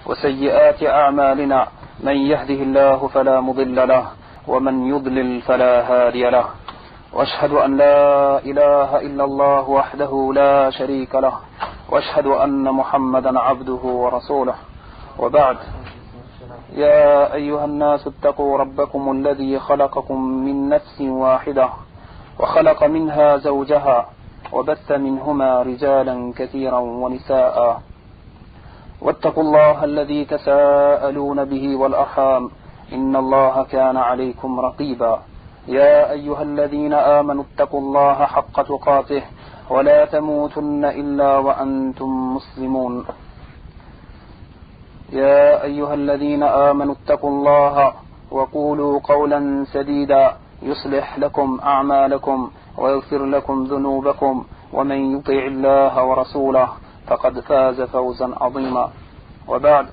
وسيئات أعمالنا من يهده الله فلا مضل له ومن يضلل فلا هادي له واشهد أن لا إله إلا الله وحده لا شريك له واشهد أن محمدا عبده ورسوله وبعد يا أيها الناس اتقوا ربكم الذي خلقكم من نفس واحدة وخلق منها زوجها وبث منهما رجالا كثيرا ونساء واتقوا الله الذي تساءلون به والأرحام إن الله كان عليكم رقيبا يا أيها الذين آمنوا اتقوا الله حق تقاته ولا تموتن إلا وأنتم مسلمون يا أيها الذين آمنوا اتقوا الله وقولوا قولا سديدا يصلح لكم أعمالكم ويغفر لكم ذنوبكم ومن يطع الله ورسوله فقد فاز فوزا عظيما وبعد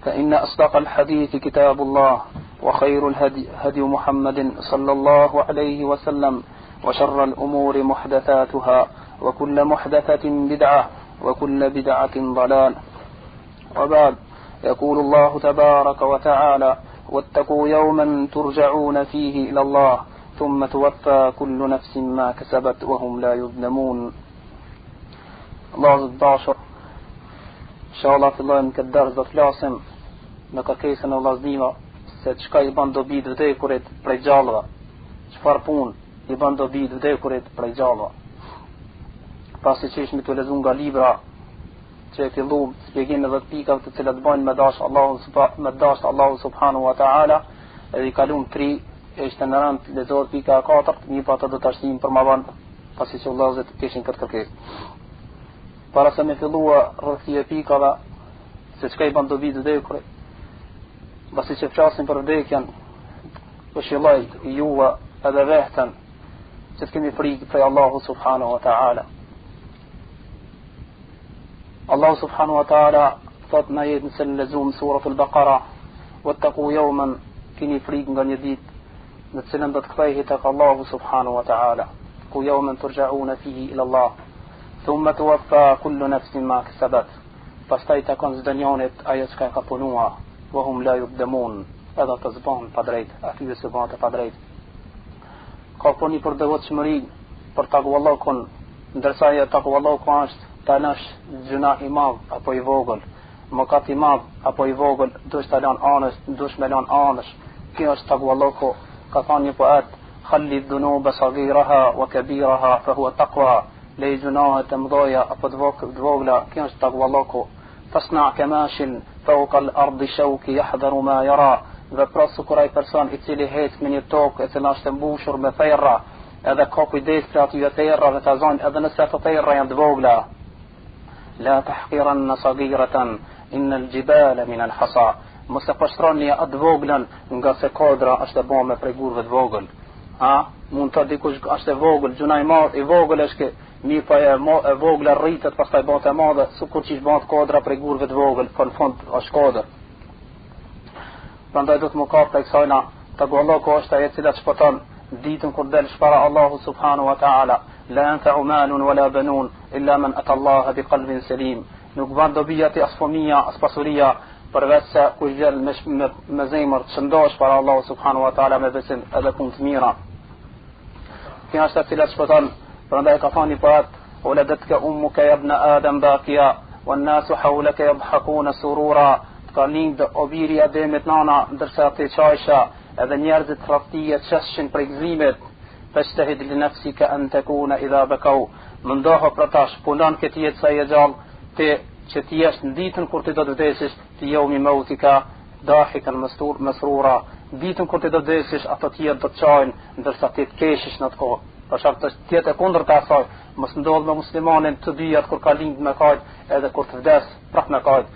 فإن أصدق الحديث كتاب الله وخير الهدي هدي محمد صلى الله عليه وسلم وشر الأمور محدثاتها وكل محدثة بدعة وكل بدعة ضلال وبعد يقول الله تبارك وتعالى واتقوا يوما ترجعون فيه إلى الله ثم توفى كل نفس ما كسبت وهم لا يظلمون Vëllazër të dashur, inshallah fillojmë këtë ders do të flasim me kërkesën e vëllaznive se çka i bën dobi të vdekurit prej gjallëve. Çfarë punë i bën dobi të vdekurit prej gjallëve. Pasi që ishmi tu lexu nga libra që e fillum shpjegimin e 10 pikave të cilat bëjnë me dash Allahu me dash Allahu subhanahu wa taala, edhe i kalum 3 e ishte në rend lexohet pika e katërt, mirëpo atë do ta shtim për më vonë pasi që vëllazët kishin këtë kërkesë. Para se me fillua rreth këtyre pikave, se çka i bën dobi të vdekurit, pasi që flasim për vdekjen, këshilloj juve edhe vehten, që të kemi frikë prej Allahu subhanahu wa ta'ala. Allahu subhanahu wa ta'ala thot në ajetin që lexum suratul Baqara, "Wattaqu yawman" kini frikë nga një ditë në të cilën do të ktheheni tek Allahu subhanahu wa ta'ala. Ku yawman turja'una fihi ila Allah. Thumma tuwaffa kullu nafsin ma kasabat. Pastaj takon çdo njonit ajo çka ka punua, wa hum la yudlamun. Edhe ata s'bën padrejt, aty s'u bëhet padrejt. Ka puni për devotshmëri, për takvallokun, ndërsa ajo takvalloku është ta lësh gjynah i madh apo i vogël, mëkat i madh apo i vogël, duhesh ta lën anësh, duhesh me lën anësh. Kjo është takvalloku, ka thënë një poet, Khalli dhunuba sagiraha wa kabiraha fa huwa taqwa, lej gjynahet e mëdha apo të vogla, kjo është takvalloku. Fasna kamashin fawqa al-ardi shawki yahdharu ma yara, vepro sikur ai person i cili hec me një tokë e cila është e mbushur me therra, edhe ka kujdes prej atyre therrave ta zonë edhe nëse ato therra janë të vogla. La tahqiranna saghiratan inna al-jibala min al-hasa. Mos e poshtroni atë voglën, ngase kodra është e bome prej gurëve të vogël. Ha, mund të dikush është e vogël, gjynah i madh, i vogël është ke, mirëpo e, mo, e vogla rritet, pastaj bëhet e madhe, sikur që bëhet kodra prej gurëve të vogël, po në fund është kodër. Prandaj do të më kap prej kësajna, takvalloku është ajo e cila shpëton ditën kur delsh para Allahu subhanahu wa taala, la yanfa'u malun wala banun illa man ata Allah bi qalbin salim. Nuk bën dobi aty as fëmija, as pasuria, përveç se kush del me, me, me zemër të shëndosh para Allahu subhanahu wa taala me besim edhe punë të mira. Kjo është e cila shpëton, prandaj ka thënë një poet, Waladatke ummuke jabna Adam bakia, wan nasu hawlaka yadhhakuna surura, të ka lind o biri i Ademit nana, ndërsa ti qajsha, edhe njerëzit rreth teje qeshshin prej gëzimit, Fajtahid li nafsika an takuna idha bakaw, mundohu pra tash, punon këtë jetë sa je gjallë, ti që të jesh në ditën kur ti do të vdesësh, fi yawmi mautika dahikan mastur masrura, ditën kur ti do të vdesësh, ato të tjerë do të qajnë, ndërsa ti të qeshësh në atë kohë. Për shkak të të jetë e kundërta e asaj, mos ndodh me muslimanin të dyjat kur ka lind me kajt, edhe kur të vdes prap me kajt.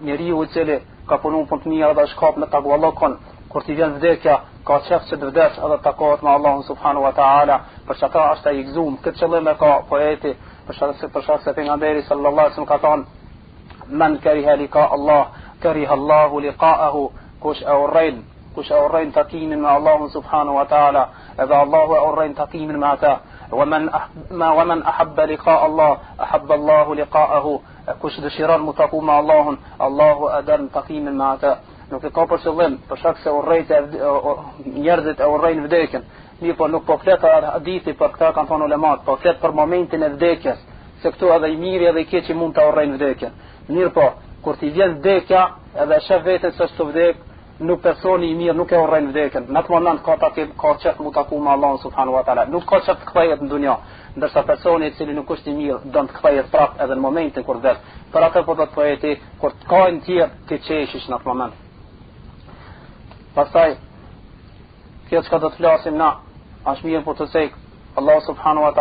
Njeriu i cili ka punu punë të mira dhe është kap me takvallokun, kur t'i vjen vdekja, ka qef që të vdes edhe të takohet me Allahun subhanahu wa taala, për çata është ai i gëzuar. Këtë qëllim e ka poeti, për shkak se për shkak se pejgamberi sallallahu alaihi wasallam ka thënë Men kariha lika Allah, kariha Allahu liqa'ahu, kush e urren, kush e urren takimin me Allahun subhanahu wa taala, edhe Allahu e urren takimin me ata. Wa man ma wa man ahabba liqa Allah, ahabba Allahu liqa'ahu. E kush dëshiron mu taku me Allahun, Allahu e don takimin me atë. Nuk e ka për qëllim, për shkak se urrejtë njerëzit e urrejnë vdekjen. Mirëpo nuk po flet hadithi për këtë kanë thonë ulemat, po flet për momentin e vdekjes, se këtu edhe i miri edhe i keqi mund ta urrejnë vdekjen. Mirëpo, kur t'i vjen vdekja, edhe e shef veten se është tu vdek, nuk personi i mirë nuk e urren vdekjen. Në atë moment ka takim, ka qef mu taku me Allahun subhanahu wa taala. Nuk ka qef të kthehet në dunja, ndërsa personi i cili nuk është i mirë don të kthehet prapë edhe në momentin kur vdes. Për atë po thotë poeti, kur të kajnë tjerë, ti qeshish në atë moment. Pastaj kjo çka do të flasim na, është mirë për të cek. Allahu subhanahu wa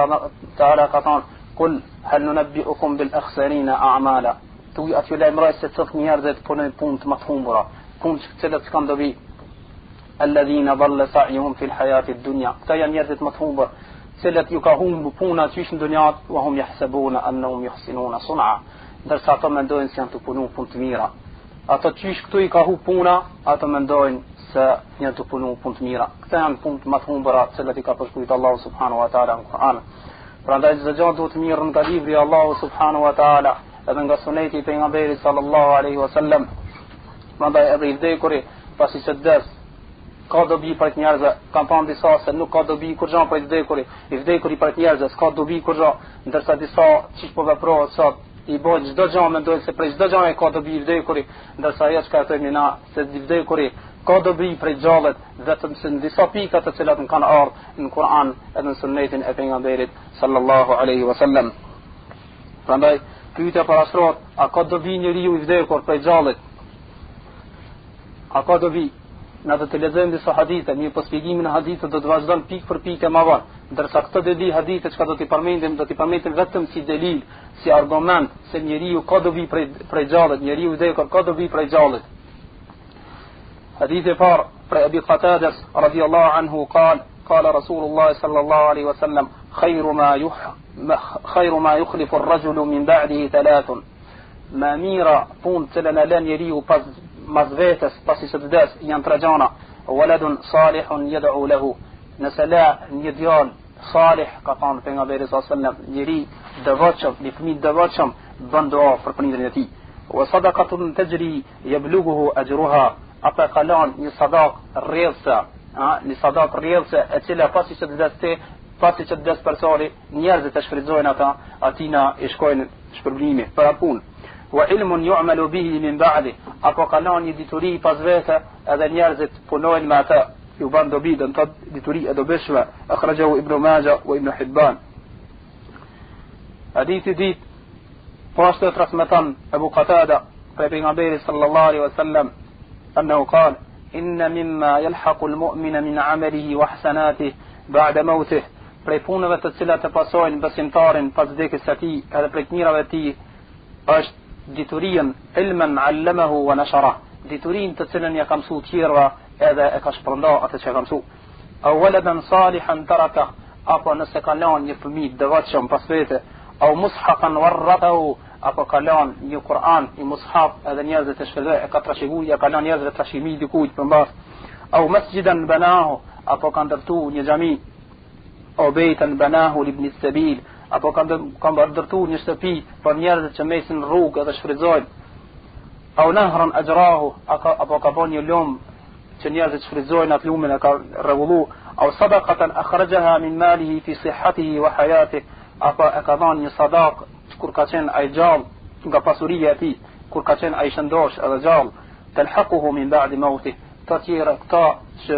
taala ka thënë: "Kul hal nunabbiukum bil akhsarina a'mala." Thuj a t'ju lajmëroj se cilët njerëzit punojnë punë të më të humbura, punë të cilat s'kanë dobi. Alladhina dhalla sa'yuhum fil hayati dunya. Këta janë njerëzit më të humbur, të cilët ju ka humbur puna qysh në dunja, wa hum yahsabuna annahum yuhsinuna sun'a. Ndërsa ato mendojnë se janë tu punu punë të mira. Ato qysh këtu i ka humb puna, ato mendojnë se janë tu punu punë të mira. Këta janë punë më të humbura, të cilat i ka përshkruar Allahu subhanahu wa taala në Kur'an. Prandaj çdo gjë duhet të merret nga libri i Allahut subhanahu wa taala, edhe nga suneti i pejgamberit sallallahu alaihi wasallam. Prandaj edhe i vdekuri pasi që vdes ka dobi prej njerëzve, kanë thënë disa se nuk ka dobi kurrgjë prej vdekuri, i vdekuri prej njerëzve s'ka dobi kurrgjë, ndërsa disa qysh po veprohet sot i bëjnë çdo gjë mendojnë se prej çdo gjë ka dobi i vdekuri, ndërsa ajo çka e themi na se i vdekuri ka dobi prej gjallit vetëm se në disa pika të cilat na kanë ardhur në Kur'an edhe në sunnetin e pejgamberit sallallahu alaihi wasallam. Prandaj pyetja parashtrohet, a ka dobi njeriu i vdekur prej gjallit? A ka dobi? Na do të lexojmë disa hadithe, mirëpo shpjegimin e haditheve do të vazhdon pikë për pikë më vonë. Ndërsa këto dy hadithe çka do t'i përmendim, do t'i përmendim vetëm si delil, si argument se njeriu ka dobi prej prej gjallit, njeriu i vdekur ka dobi prej gjallit. Hadithi i parë prej Abi Qatades radiallahu anhu kal, kala Rasulullah sallallahu alaihi wasallam, khayru ma yuh khayru ma yukhlifu ar-rajulu min ba'dihi thalathun. Ma mira punë të cilën e lën njeriu pas mas vetes, pasi që të vdes, janë tre gjana. Waladun salihun yad'u lahu. Nëse la një djalë salih, ka thënë pejgamberi sallallahu alaihi wasallam, njeri devotshëm, një fëmijë devotshëm, bën dua për prindërin e tij. Wa sadaqatun tajri yablughuhu ajruha, apo ka lënë një sadak rrjedhëse, a, një sadak rrjedhëse e cila pasi që të vdes ti, pasi që të vdes personi, njerëzit e shfrytëzojnë ata, atina i shkojnë shpërblimi për atë punë. Wa ilmun yu'malu bihi min ba'di, apo ka lënë një dituri pas vete, edhe njerëzit punojnë me atë, ju bën dobi, do të thotë dituri e dobishme. Akhrajahu Ibn Majah wa Ibn Hibban. Hadithi i dytë po ashtu e transmeton Abu Qatada prej pejgamberit sallallahu alaihi wasallam annahu qala inna mimma yalhaqu almu'mina min 'amalihi wa hasanatihi ba'da mautih prej punëve të cilat e pasojnë besimtarin pas vdekjes së tij edhe prej të mirave të tij është diturinë ilmen allamahu wa nashara diturinë të cilën ja ka mësu tjerëve edhe e ka shpërnda atë që e ka mësu au waladan salihan taraka apo nëse ka lënë një fëmijë të devotshëm pas vete au mushafan warrathahu apo ka lënë një Kur'an, një mushaf edhe njerëzit e shfrytëzojnë e ka trashëguar, ja ka lënë njerëzve trashëgimi dikujt përmbas au masjidan banahu apo ka ndërtu një xhami au bejtan banahu libni sabil apo ka ka ndërtu një shtëpi për njerëzit që mesin rrugë edhe shfrytëzojnë au nahran ajrahu apo ka bën një lum që njerëzit shfrytëzojnë atë lumin e ka rregullu au sadaqatan akhrajaha min malihi fi sihhatihi wa hayatihi apo e ka dhënë një sadak kur ka qenë ai gjallë nga pasuria e tij kur ka qenë ai shëndosh edhe gjallë telhaquhu min ba'di mauti të tjera këta që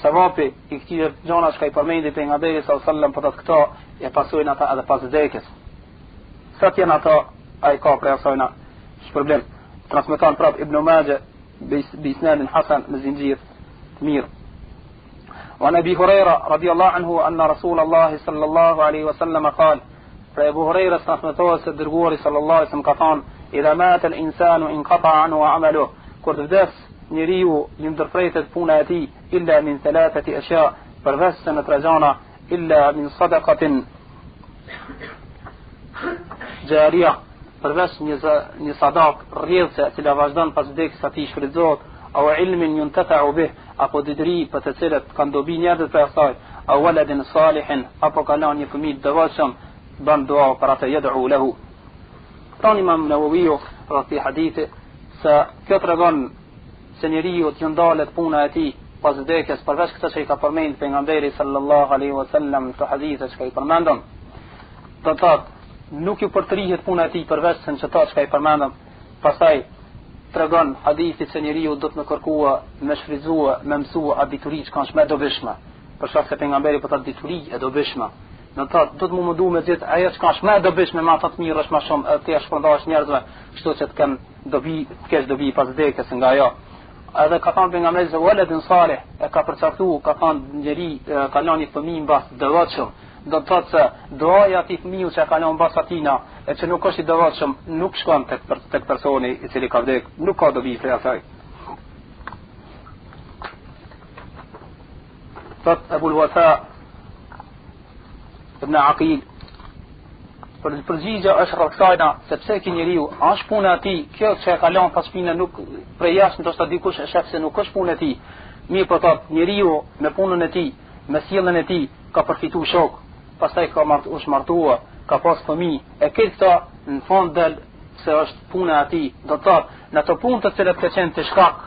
sevapi i këtyre gjana që ka i përmendi pejgamberi sallallahu alajhi wasallam po thotë këto e pasojnë ata edhe pas vdekjes sa të jenë ato ai ka prej asajna shpërblim transmeton prap Ibn Majah bi isnadin hasan me zinxhir të mirë وعن أبي هريرة رضي الله عنه أن رسول الله صلى الله عليه وسلم قال Prej Ebu Hurejrës transmetohet se dërguari sallallahu alaihi wasallam ka thënë: "Idha mata al-insanu inqata anhu amaluhu." Kur të vdes njeriu, i ndërpretet puna e tij, illa min thalathati ashya, përveç se në tre gjana, illa min sadaqatin xharia, përveç një një sadak rrjedhëse e cila vazhdon pas vdekjes së tij shfrytëzohet, au ilmin yuntafa'u bih, apo dituri për të cilët kanë dobi njerëzit prej asaj, Au waladin salihin, apo ka lënë një fëmijë të devotshëm, bën dua për atë yad'u lahu. Thotë Imam Nawawiu rreth këtij hadithi se kjo tregon se njeriut ju ndalet puna e tij pas vdekjes përveç këto që i ka përmend pejgamberi sallallahu alaihi wasallam këto hadithe që i përmendëm. Do të thotë, nuk ju përtrihet puna e tij përveç se në qëto që i përmendëm. Pastaj tregon hadithi se njeriu do të me kërkua, me shfrytëzua, me mësua atë dituri që është më e dobishme. Për shkak se pejgamberi po thotë dituri e dobishme. Do të thotë, do të mu mundu me gjetë ajo që është më e dobishme, me ato të merresh më shumë, edhe t'ia shpërndash njerëzve, kështu që të kenë dobi, të kesh dobi pas vdekjes nga ajo. Edhe ka thënë pejgamberi se waladun salih e ka përcaktu, ka thënë njeri ka lënë një fëmijë mbas të devotshëm. Do të thotë se duaja e atij fëmiu që e ka lënë mbas atina, e që nuk është i devotshëm, nuk shkon tek tek personi i cili ka vdek, nuk ka dobi prej asaj. Thot Ebul Wafa ibn Aqil Për përgjigja është rreth kësajna, sepse ky njeriu, a është puna e tij, kjo që e ka lënë pas shpine nuk prej jashtë ndoshta dikush e shef se nuk është punë e tij. Mirëpo thot, njeriu me punën e tij, me sjelljen e tij ka përfitu shok, pastaj ka mart, është martua, ka pas fëmijë, e krejt këto në fund del se është puna e tij. Do të thotë, në ato punë të cilat ka qenë të shkak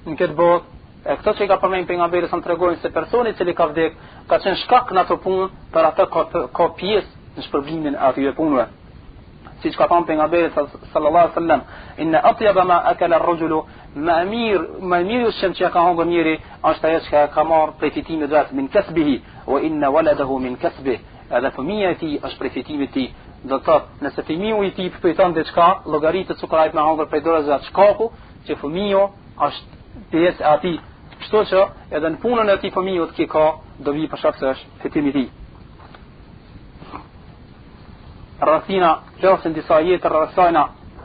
në këtë botë, E këto që i ka përmend pejgamberi sa tregojnë se personi i cili ka vdek ka qenë shkak në ato punë, për atë ka ka pjesë në shpërblimin e atyre punëve. Siç ka thënë pejgamberi sallallahu alaihi wasallam, "Inna atyaba ma akala ar-rajulu" më e mirë, më e mirë ushqim që ka hëngër njeri është ajo që ka marrë prej fitimit vet min kasbihi wa inna waladahu min kasbihi. Edhe fëmija e tij është prej fitimit të tij. Do të thotë, nëse fëmiu i tij përfiton diçka, llogaritet sikur ai me hëngër prej dorës vet, shkaku që fëmiu është pjesë e atij, kështu që edhe në punën e atij fëmijës ky ka dobi për shkak se është fitim i tij. Rreth tina flasin disa ajete rreth kësajna,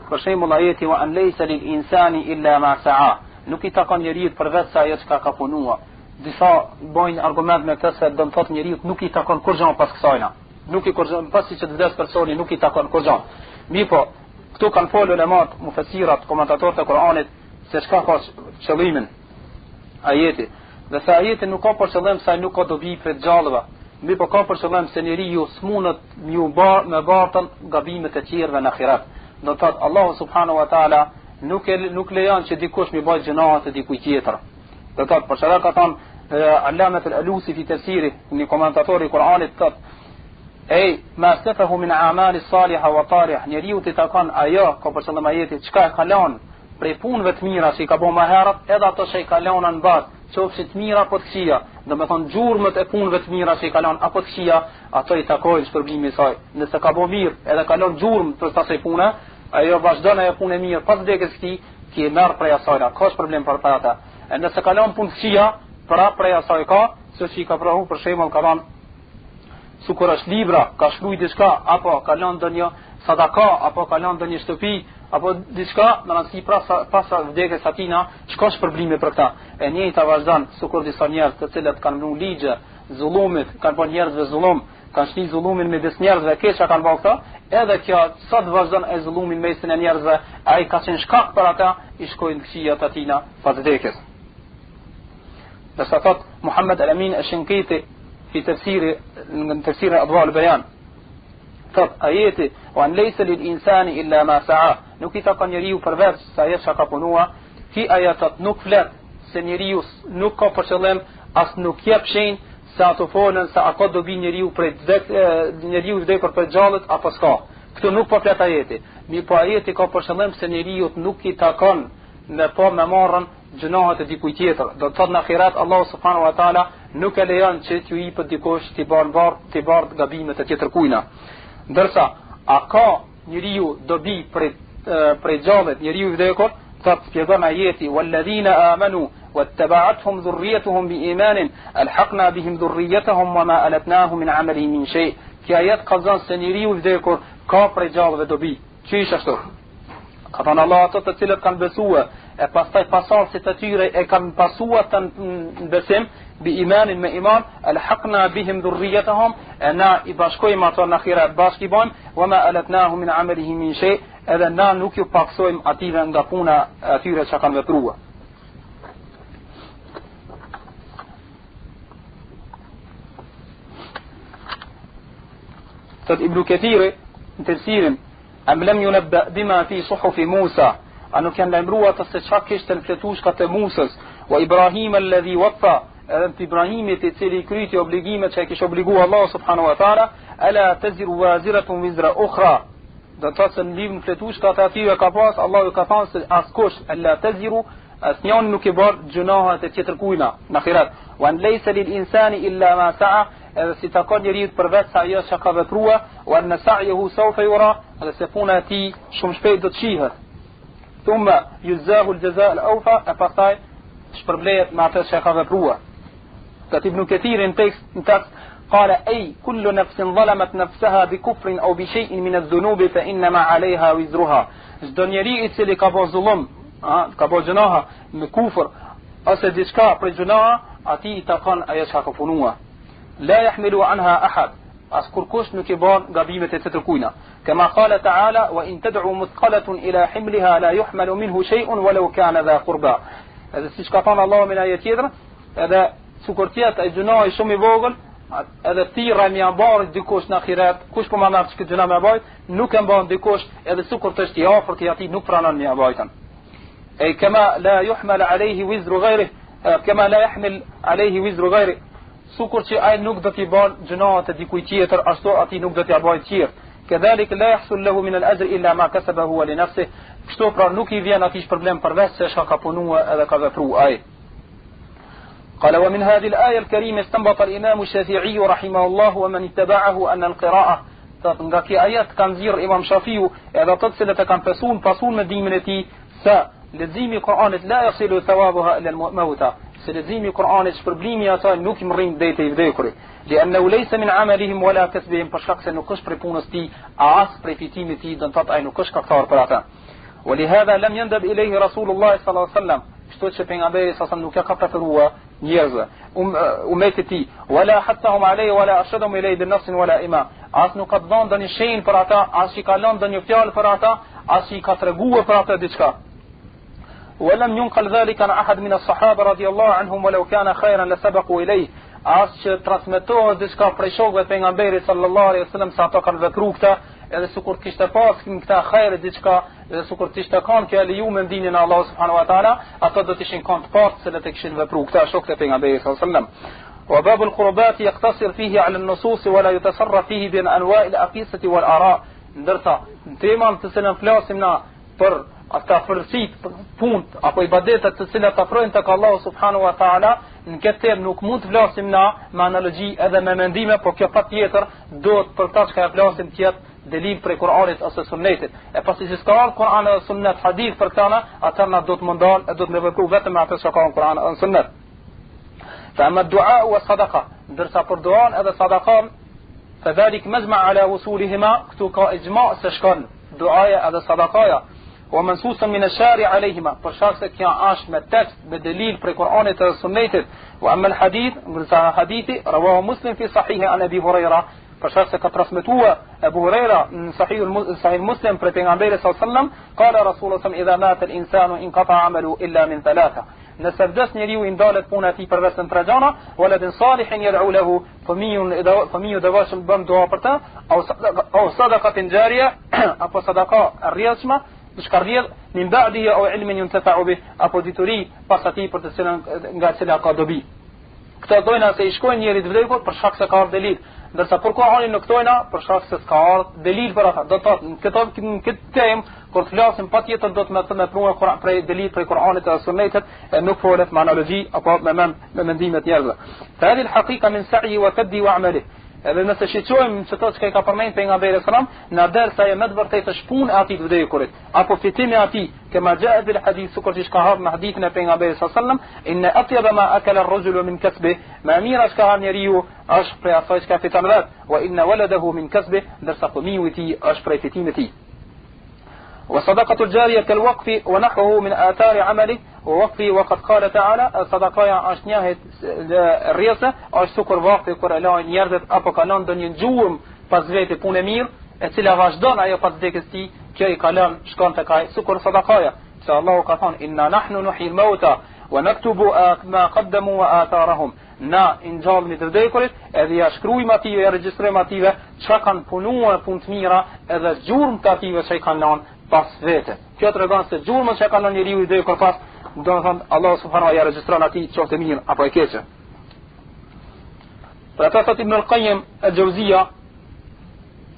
për shembull ajeti wa an laysa lil insani illa ma sa'a. Nuk i takon njeriut përveç se ajo çka ka punua. Disa bojnë argument me këtë se do të thotë njeriut nuk i takon kurrgjë pas kësajna. Nuk i kurrgjë pasi që të vdes personi nuk i takon kurrgjë. Mirëpo, këtu kanë folur ulemat, mufesirat, komentatorët e Kuranit se çka ka qëllimin ajeti dhe se ajeti nuk ka për qëllim se ai nuk ka dobi prej të gjallëve mirëpo ka për qëllim se njeriu s'mundet m'ju ba me bartën gabimet e tjerëve në ahiret do të thotë Allahu subhanahu wa taala nuk e nuk lejon që dikush mi bajt gjynahet e dikujt tjetër do të thotë për çfarë ka thënë Allamet al-Alusi fi tefsiri një komentator i Kuranit thotë Ej, ma aslefahu min amali saliha wa tarih, njeriut i takon ajo, ka për qëllim ajeti, çka e ka lënë prej punëve të mira që i ka bërë më herët, edhe ato që i ka lënë në bazë, qofshin të mira apo të këqija, domethënë gjurmët e punëve të mira që i ka lënë apo të këqija, ato i takojnë shpërblimi i saj. Nëse ka bërë mirë, edhe ka lënë gjurmë për asaj pune, ajo vazhdon ajo punë e mirë pas vdekjes së tij, ky merr prej asaj, ka shpërblim për për atë. E nëse ka lënë punë të këqija, prapë prej asaj ka, siç i ka prahu për shembull ka thënë Sikur është libra, ka shkruaj diçka apo ka lënë ndonjë sadaka apo ka lënë ndonjë shtëpi apo diçka, me rëndësi pra sa, pas vdekjes së atina, çka shpërblimi për këta. E njëjta vazhdon, sikur disa njerëz të cilët kanë vënë ligje zullumit, kanë bërë njerëzve zullum, kanë shti zullumin midis njerëzve, keq që kanë bërë këta, edhe kjo sot vazhdon e zullumin mesin e njerëzve, ai ka qenë shkak për ata, i shkojnë këqijat atina pas vdekjes. Ndërsa thot Muhammed Al-Amin Ash-Shinkiti fi tefsiri në tefsirin Adwa al-Bayan thot ajeti wa an laysa lil insani illa ma sa'a nuk i takon njeriu përveç se ajo çka ka punua ky ajet thot nuk flet se njeriu nuk ka për qëllim as nuk jep shenjë se ato folën se a ka dobi njeriu prej vdek njeriu i vdekur prej gjallët apo s'ka këtu nuk po flet ajeti mirëpo ajeti ka për qëllim se njeriu nuk i takon me po me marrën gjynahet e dikujt tjetër. Do të thotë në ahiret Allahu subhanahu wa taala nuk e lejon që t'ju ipet dikush t'i ban bar, t'i bart gabimet e tjetërkujna. Ndërsa a ka njeriu dobi prej prej gjallit, njeriu i vdekur, thot shpjegon ajeti walladhina amanu wattaba'athum dhurriyyatuhum biimanin alhaqna bihim dhurriyyatahum wama alatnahum min amalihim min shay. Ky ajet kallzon se njeriu i vdekur ka prej gjallëve dobi. Qysh ashtu? Ka thënë Allah ato të cilët kanë besue, e pastaj pasardhësit e tyre e kanë pasua të në besim, bi imanin me iman, elhakna bihim dhurrijetahum, e na i bashkojmë ato në ahiret bashkë i bojmë, wa ma alatnahum min amelihim min shej, edhe na nuk ju paksojmë atyve nga puna e atyre që kanë veprua. Thot Ibn Kathiri në tefsirin Am lam yunabba bima fi suhufi Musa, a nuk janë lajmëruar ata se çka kishte në fletushkat e Musës, wa Ibrahim alladhi waffa, edhe të Ibrahimit i cili i kryti obligimet që e kishte obliguar Allahu subhanahu wa taala, ala taziru waziratun wizra ukhra. Do të thotë se në librin fletushkat e atyre ka pas, Allahu ka thënë se askush alla taziru asnjëri nuk i bart gjynahet e tjetërkujna në ahiret. Wa an laysa lil insani illa ma sa'a, edhe s'i takon njeriut përveç se ajo që ka vepruar, wa anna sa'yahu sawfa yura, edhe se puna e tij shumë shpejt do të shihet. Thumma yujzahu al-jaza al-awfa, e pastaj shpërblehet me atë që ka vepruar. Thot Ibn Kathiri në tekst, në tekst قال أي كل نفس ظلمت نفسها بكفر أو بشيء من الذنوب فإنما عليها وزرها Çdo njeri i cili ka bërë zullum, a, ka bërë gjynaha me kufër, ose diçka prej gjynaha, atij i takon ajo çka ka punuar. La yahmilu anha ahad, as kurkush nuk i bart gabimet e tjetërkujna. Kema kale ta'ala, wa in ted'u muthkaletun ila himliha la yuhmalu minhu shay'un walau kana dha qurba. Edhe siç ka thënë Allahu në ajet tjetër, edhe sikur të jetë ai gjynahi shumë i vogël, edhe thirra me ja bart dikush në ahiret, kush po ma merr këtë gjynah me bajt, nuk e mban dikush, edhe sikur të është i afërt i atij nuk pranon me ja bajtën. Ej kema la yuhmal alayhi wizru ghayrihi, kema la yahmil alayhi wizru ghayrihi. Sikur që ai nuk do t'i ban gjynahet e dikujt tjetër, ashtu atij nuk do t'ia bajë tjerë. Kedhalik la yahsul lahu min al-ajr illa ma kasaba huwa li nafsihi. Kështu pra nuk i vjen atij shpërblim përveç se çka ka punuar edhe ka vepruar ai. قال ومن هذه الآية الكريمة استنبط الإمام الشافعي رحمه الله ومن اتبعه أن القراءة Thot nga ky ajet ka nxjerr Imam Shafiu edhe ata të cilët e kanë pasun pasun mendimin e tij se leximi i Kur'anit la yasilu thawabuha ila al-mauta, se leximi i Kur'anit shpërblimi i asaj nuk i mrrin deri te i vdekuri. Li annahu laysa min amalihim wala kasbihim, për shkak se nuk është prej punës tij, as prej fitimit tij, do të thotë ai nuk është shkaktar për atë. Wa li hadha lam yandab ilayhi Rasulullah sallallahu alaihi wasallam, kështu që pejgamberi sallallahu alaihi wasallam nuk ja ka preferuar njerëzve, um, umetit tij, wala hathahum alayhi wala arshadahum ilayhi bi nassin wala ima. As nuk ka dhënë ndonjë shenjë për ata, as i ka lënë ndonjë fjalë për ata, as i ka treguar për ata diçka. ولم ينقل ذلك عن أحد من الصحابة رضي الله عنهم ولو كان خيرا لسبقوا إليه as që transmetohet diçka prej shokëve të pejgamberit sallallahu alaihi wasallam se ato kanë vepruar këta, edhe sikur të kishte pas në këta hajr diçka, edhe sikur të ishte kanë kjo e lejuar në dinin e Allahut subhanahu wa taala, ato do të ishin kanë të parë se të kishin vepruar këta shokët e pejgamberit sallallahu alaihi wasallam. Wa bab al-qurbat yaqtasir fihi ala an-nusus wa la yatasarraf fihi bi anwa' al-aqisati wal-ara. Ndërsa në temën të cilën flasim na për ata afërsitë, për punët apo ibadetet të cilat afrojnë tek Allahu subhanahu wa taala, në këtë temë nuk mund të flasim na me analogji edhe me mendime, por kjo patjetër duhet për ta çka e flasim të jetë delil prej Kur'anit ose Sunnetit. E pasi që s'ka ardhur Kur'an edhe Sunnet hadith për këta na, atëherë na do të mundon e do të me vepru vetëm me atë që ka në Kur'an edhe Sunnet. Fa amma dua wa sadaqa, ndërsa për duan edhe sadaqan, fa dhalik majma ala wusulihima, këtu ka ixhma se shkon duaja edhe sadakaja. Wa mansusun min ash-shari alayhima, për shkak se kjo është me tekst, me delil prej Kur'anit dhe Sunnetit. Wa amma al-hadith, ndërsa hadithi rawahu Muslim fi sahih an Abi Huraira, për shkak se ka transmetuar Abu Huraira në sahih sahih Muslim prej pejgamberit sallallahu alaihi wasallam, qala Rasulullah sallallahu idha mata al-insanu inqata amalu illa min thalatha. Nëse vdes njeriu i ndalet puna e tij përveç në tre gjëra, waladin salihin yad'u lahu, fëmijën e fëmiju i devotshëm bën dua për të, au sadaqatin jarija, apo sadaka rrjedhshme, diçka rrjedh min ba'dihi au ilmin yuntafa'u bih, apo dituri pas atij për të cilën nga e cila ka dobi. Këto thojna se i shkojnë njerit vdekur për shkak se ka ardhur delil, ndërsa për Kur'anin nuk thojna për shkak se s'ka ardhur delil për ata. Do të thotë në këtë në këtë temë kur të flasim patjetër do të me të me prua Kur'an prej delil prej Kur'anit dhe Sunnetit e nuk folet me analogji apo me mend me mendimet njerëzve. Fa hadhihi al-haqiqa min sa'yi wa kaddi wa amali. Edhe nëse shiqojmë që to çka i ka përmend pejgamberi sallallahu alajhi wasallam, na del se ajo me të vërtetë është punë e atij të vdekurit, apo fitim i atij, kema jaa fil hadith, sikur që ka ardhur në hadithin e pejgamberit sallallahu alajhi wasallam, inna atyaba ma akala ar-rajulu min kasbi, më e mira çka han njeriu është prej asaj çka fiton vet, wa inna waladahu min kasbi, ndërsa fëmiu i tij është prej fitimit të tij. Wa sadaqatu al-jariya kal waqfi wa nahwuhu min athari amali wa waqfi wa qad qala ta'ala sadaqaja është një rrjedhëse, është sikur vakfi kur e lajnë njerëzit apo ka lënë ndonjë gjurmë pas veti punë e mirë, e cila vazhdon ajo pas vdekjes tij, kjo i kalon shkon tek ai sikur sadakaja. Se Allahu ka thonë inna nahnu nuhyi al-mauta wa naktubu ma qaddamu wa atharahum. Na i ngjallmi të vdekurit, edhe ja shkruajmë atyve, ja regjistrojmë atyve çka kanë punuar punë të mira, edhe gjurmë të atyve që i kanë lënë pas vete. Kjo tregon se gjurmët që ka lënë njeriu i vdekur pas, domethënë Allah subhanahu wa ja regjistron atij qoftë e mirë apo e keqe. Për ata thot Ibn al-Qayyim al-Jawziya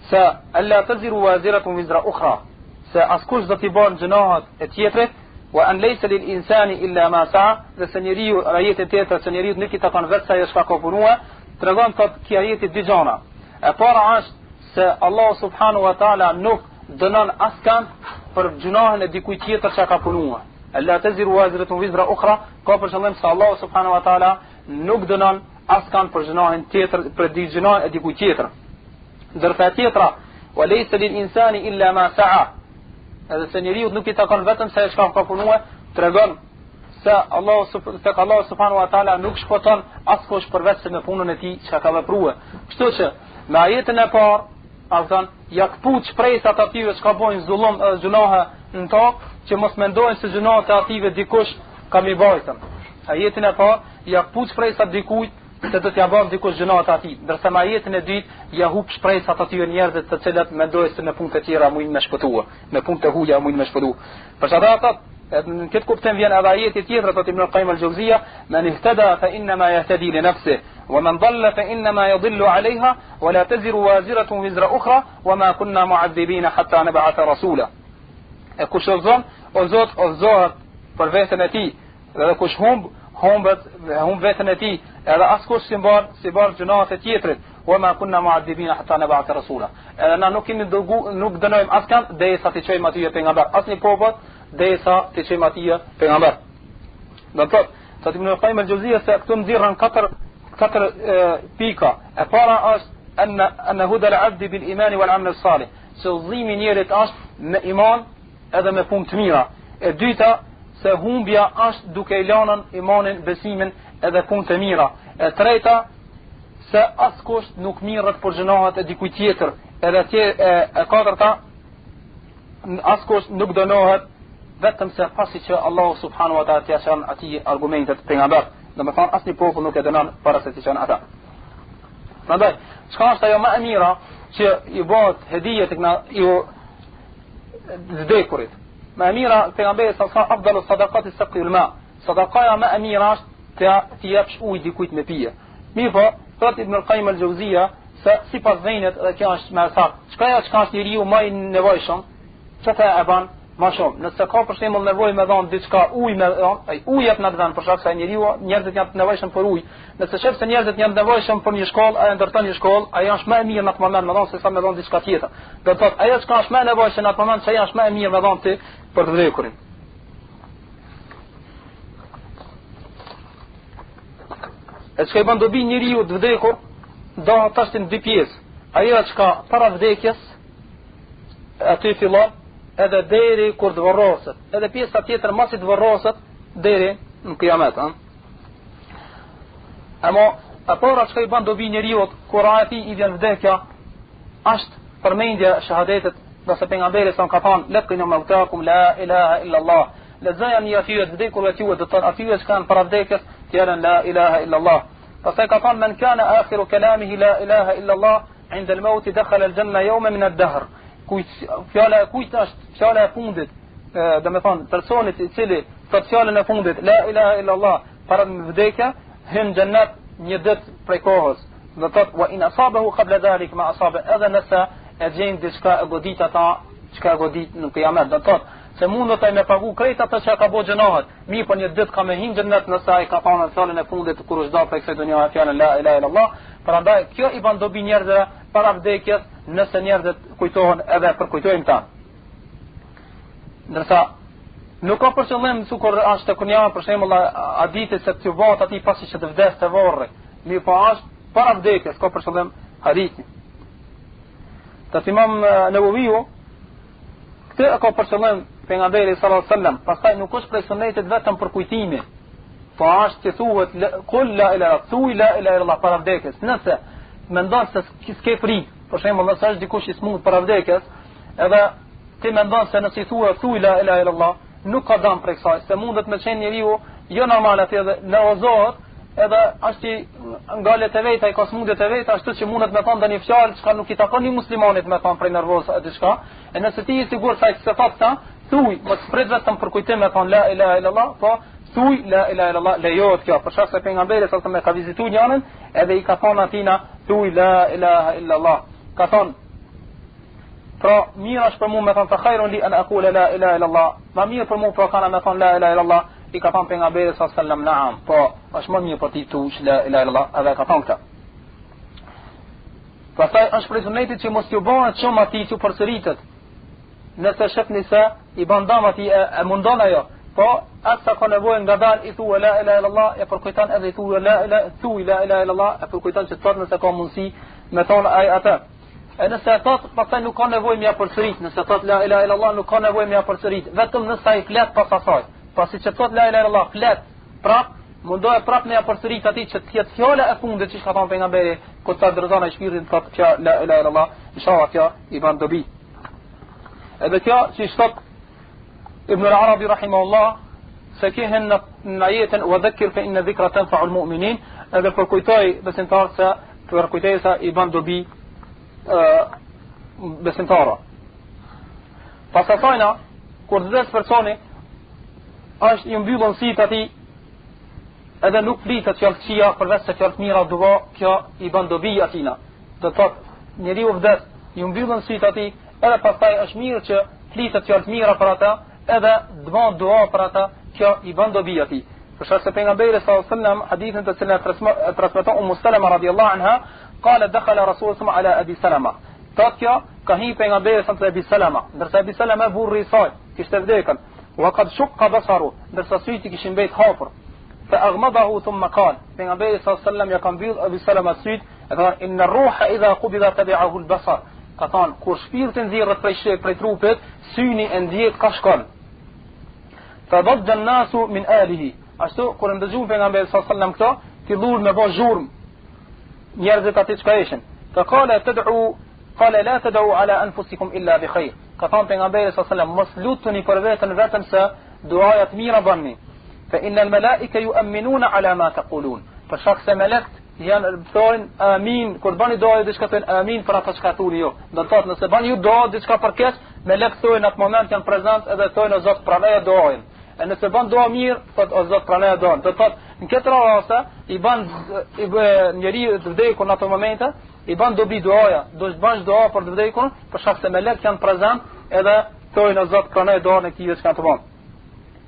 se alla taziru waziratun wizra ukhra, se askush s'do t'i bartë gjynahet e tjetrit, wa an laysa lil insani illa ma sa'a, dhe se njeriu ajetin tjetër se njeriu nuk i takon veç se ajo çka ka punuar, tregon thot ky ajeti dy gjëra. E para është se Allah subhanahu wa taala nuk dënon askënd për gjynahin e dikujt tjetër që ka punuar. Alla taziru waziratun wizra ukhra, ka për qëllim se Allah subhanahu wa taala nuk dënon askënd për gjynahin tjetër, për di gjynahin e dikujt tjetër. Ndërsa tjetra, wa laysa lil insani illa ma sa'a. Edhe se njeriut nuk i takon vetëm se çka ka punuar, tregon se Allah se Allah subhanahu wa taala nuk shpëton askush përveç se me punën e tij çka ka vepruar. Kështu që me ajetin e parë, a thon, ja kput shpresat atyre çka bojnë zullum edhe gjynahe në tokë, që mos mendojnë se gjynahet e atyre dikush ka mi bajtën. Ajetin e parë, ja kput shpresat dikujt se do t'ja bën dikush gjynahet atij, ndërsa me ajetin e dytë ja hup shpresat atyre njerëzve të cilët mendojnë se me punë të tjera mujnë me shpëtua, me punë të huaja mujnë me shpëtu. Për çfarë ata Edhe në këtë kuptim vjen edhe ajeti tjetër thotë Ibn Qayyim al-Jawziya, "Men ihtada fa inna ma yahtadi li nafsihi, wa man dhalla fa inna ma yadhillu 'alayha, wa la taziru waziratun wizra ukhra, wa ma kunna mu'adhibina hatta nab'atha rasula." E kush udhëzon, udhëzohet, udhëzohet për veten e tij, dhe kush humb, humbet, humb veten e tij, edhe askush s'i mban, s'i bart gjynahet e tjetrit, wa ma kunna mu'adhibina hatta nab'atha rasula. Edhe na nuk kemi dërgu, nuk dënojmë askënd derisa t'i çojmë atyre pejgamber, asnjë popull derisa t'i çojmë atyre pejgamber. Do të thotë, thotë Ibn Qayyim al-Jawziyya se këtu nxirren katër katër e, pika. E para është anna anna huda al-abd bil iman wal amal salih. Se udhëzimi i njerit është me iman edhe me punë të mira. E dyta se humbja është duke i lënë imanin, besimin edhe punë të mira. E treta se askush nuk mirret për gjynahet e dikujt tjetër. Edhe tje, e, e katërta askush nuk dënohet vetëm se pasi që Allahu subhanahu wa taala t'ia çon atij argumentet pejgamber. Domethënë asnjë popull nuk e dënon para se t'i çon ata. Prandaj, çka është ajo më e mira që i bëhet hedije tek na ju vdekurit? Më e mira pejgamberi sa tha afdalu sadaqati saqyul ma. Sadaqaja më e mira është të t'i japsh ujë dikujt me pije. Mirëpo, thot Ibn al-Qayyim al-Jawziya se sipas venit dhe kjo është më e saktë. Çka ja çka është njeriu më i nevojshëm, qata e ban më shumë. Nëse ka për shembull nevojë me dhon diçka ujë me dhon, ai ujë jep në atë vend për shkak se njeriu njerëzit janë të nevojshëm për ujë. Nëse shef se njerëzit janë të nevojshëm për një shkollë, ai ndërton një shkollë, ajo është më e mirë në atë moment me dhon se sa me dhon diçka tjetër. Do të thotë ajo çka është më e nevojshme në atë moment, që ajo është më e mirë me dhon ti për të vdekurin. E çka i bën dobi njeriu të vdekur, ndahet tash në dy pjesë. Ajo çka para vdekjes, aty fillon edhe deri kur të varroset. Edhe pjesa tjetër masi të varroset deri në kiamet, ëh. Ama e para çka i bën dobi njeriut kur atij i vjen vdekja, është përmendja e shahadetit, ngase pejgamberi sa ka thënë lekinu mautakum la ilaha illa allah. Lexojani atyre të vdekurve tuaj, do të thonë atyre që kanë para vdekjes, fjalën la ilaha illa allah. Pastaj ka thënë men kana akhiru kalamihi la ilaha illa allah inda al-maut dakhala al-janna yawma min ad-dahr. Kujt fjala e kujt është fjala e fundit, do të thonë personit i cili thot fjalën e fundit la ilaha illa allah para vdekjes hyn në xhennet një ditë prej kohës. Do të thotë wa in asabahu qabla dhalik ma asaba edhe nëse e gjen diçka e godit ata çka e godit në kiamet. Do të thotë se mundet ai me pagu krejt atë që ka bo gjynahet, mirëpo një ditë ka me hi n'xhennet nëse ai ka thonë fjalën e fundit kur është dalë prej kësaj dunjaje fjalën la ilaha illallah. Prandaj kjo i bën dobi njerëzve para vdekjes nëse njerëzit kujtohen edhe përkujtojnë ta. Ndërsa nuk ka për qëllim sikur është te kunja për shembull hadithi se të bëhet atij pasi që të vdes te vorri. Mirëpo është para vdekjes ka për qëllim hadithi. Thotë Imam Neveviu këtë e ka për qëllim pejgamberi sallallahu alajhi wasallam, pastaj nuk është prej sunetit vetëm përkujtimi. Po është të thuhet kul la ilaha thuj la ilaha illallah para vdekjes. Nëse mendon se s'ke frikë, për shembull nëse është dikush i smut para vdekjes, edhe ti mendon se nëse i thua thuj la ilaha illallah, nuk ka dam prej kësaj, se mundet me qenë njeriu jo normal aty edhe nervozohet, edhe është i nga hallet e veta, i ka smundjet e veta, ashtu që mundet me thonë ndonjë fjalë çka nuk i takon një muslimanit me thonë prej nervozës e diçka. E nëse ti je sigurt se ai s'e thotë ta, thuj, mos prit vetëm për kujtim me thonë la ilaha illallah, po thuj la ilaha illallah, lejohet kjo. Për shkak se pejgamberi sa e ka vizituar njërin, edhe i ka thonë atina thuj la ilaha illallah. Ka thonë Pra, mirë është për mua me thonë fa khairun li an aqula la ilaha illallah. Ma mirë për mua pra kana me thonë la ilaha illallah, i ka thonë pejgamberi sa sallam naam. Po, është më mirë për ti thush la ilaha illallah, edhe ka thonë këtë. Pastaj është prej sunetit që mos t'ju bëhet shumë atij që përsëritet. Nëse shihni se i bën dam atij e, e mundon ajo, po aq sa ka nevojë ngadal i thua la ilaha illallah e përkujton edhe i thua la ilaha thuj la ilaha illallah e përkujton që thotë nëse ka mundësi me thonë ai atë. E nëse e thot, pastaj nuk ka nevojë m'ia përsërit, nëse thot la ilaha illallah nuk ka nevojë m'ia përsërit, vetëm nëse ai flet pas asaj. Pasi që thot la ilaha illallah, flet prap, mundohe prap m'ia përsërit atij që të jetë fjala e fundit që ka thënë pejgamberi, kur ta dorëzon ai shpirtin thot kjo la ilaha illallah, inshallah kjo i bën dobi. Edhe kjo që thot Ibn al-Arabi rahimahullah se kjo hin në, në ajetin wa dhakkir fa inna dhikra tanfa'u al-mu'minin edhe përkujtoj besimtarët se përkujtesa i bën dobi ë besimtarëve. Pas asajna, kur të vdes personi, është i mbyllën sytë atij, edhe nuk flitet fjalë të këqija, përveç se fjalë të mira dua, kjo i bën dobi atina. Do të thotë, njeriu vdes, i mbyllen sytë atij, edhe pastaj është mirë që flitet fjalë të mira për ata, edhe të bën dua për ata, kjo i bën dobi atij. Për shkak se pejgamberi sallallahu alajhi wasallam hadithin të cilin e transmeton Ummu Salama radhiyallahu anha, qala dakhala Rasulullah ala Abi Salama. Thot kjo, ka hi pejgamberi sallallahu alajhi Abi Salama, ndërsa Abi Salama burri i saj kishte vdekur. Wa qad shaqqa basaru, ndërsa sytë i kishin mbet hapur. Fa aghmadahu thumma qala, pejgamberi sallallahu alajhi wasallam ja ka mbyll Abi Salama sytë E ka thënë, inna ruha idha qubida tabi'ahu al-basar. Ka thënë, kur shpirti nxirret prej shë, prej trupit, syni e ndjek ka shkon. Fa dajja an-nasu min alihi. Ashtu kur e ndëgjuan pejgamberin sallallahu alajhi wasallam këto, filluan me bë zhurmë njerëzit aty çka ishin. Fa qala tad'u qala la tad'u ala anfusikum illa bi khair. Ka thënë pejgamberi sallallahu alajhi wasallam, mos lutuni për veten vetëm se duaja të mira bëni. Fa inna al-malaika yu'minuna ala ma taqulun. Për shkak se melekt janë thonë amin kur bëni dua diçka thonë amin për ato çka thoni ju. Do të thotë nëse bëni ju dua diçka për keq, melekt thonë në atë moment janë prezent edhe thonë o Zot pranoje duajën. E nëse bën dua mirë, thotë o Zot pranoje duajën. Do të thotë në këtë rast i bën i bë njeriu të vdekur në ato momente, i bën dobi duaja, do të bësh dua për të vdekur, për shkak se melekt janë prezent edhe thonë o Zot pranoje duan e këtij çka të bën.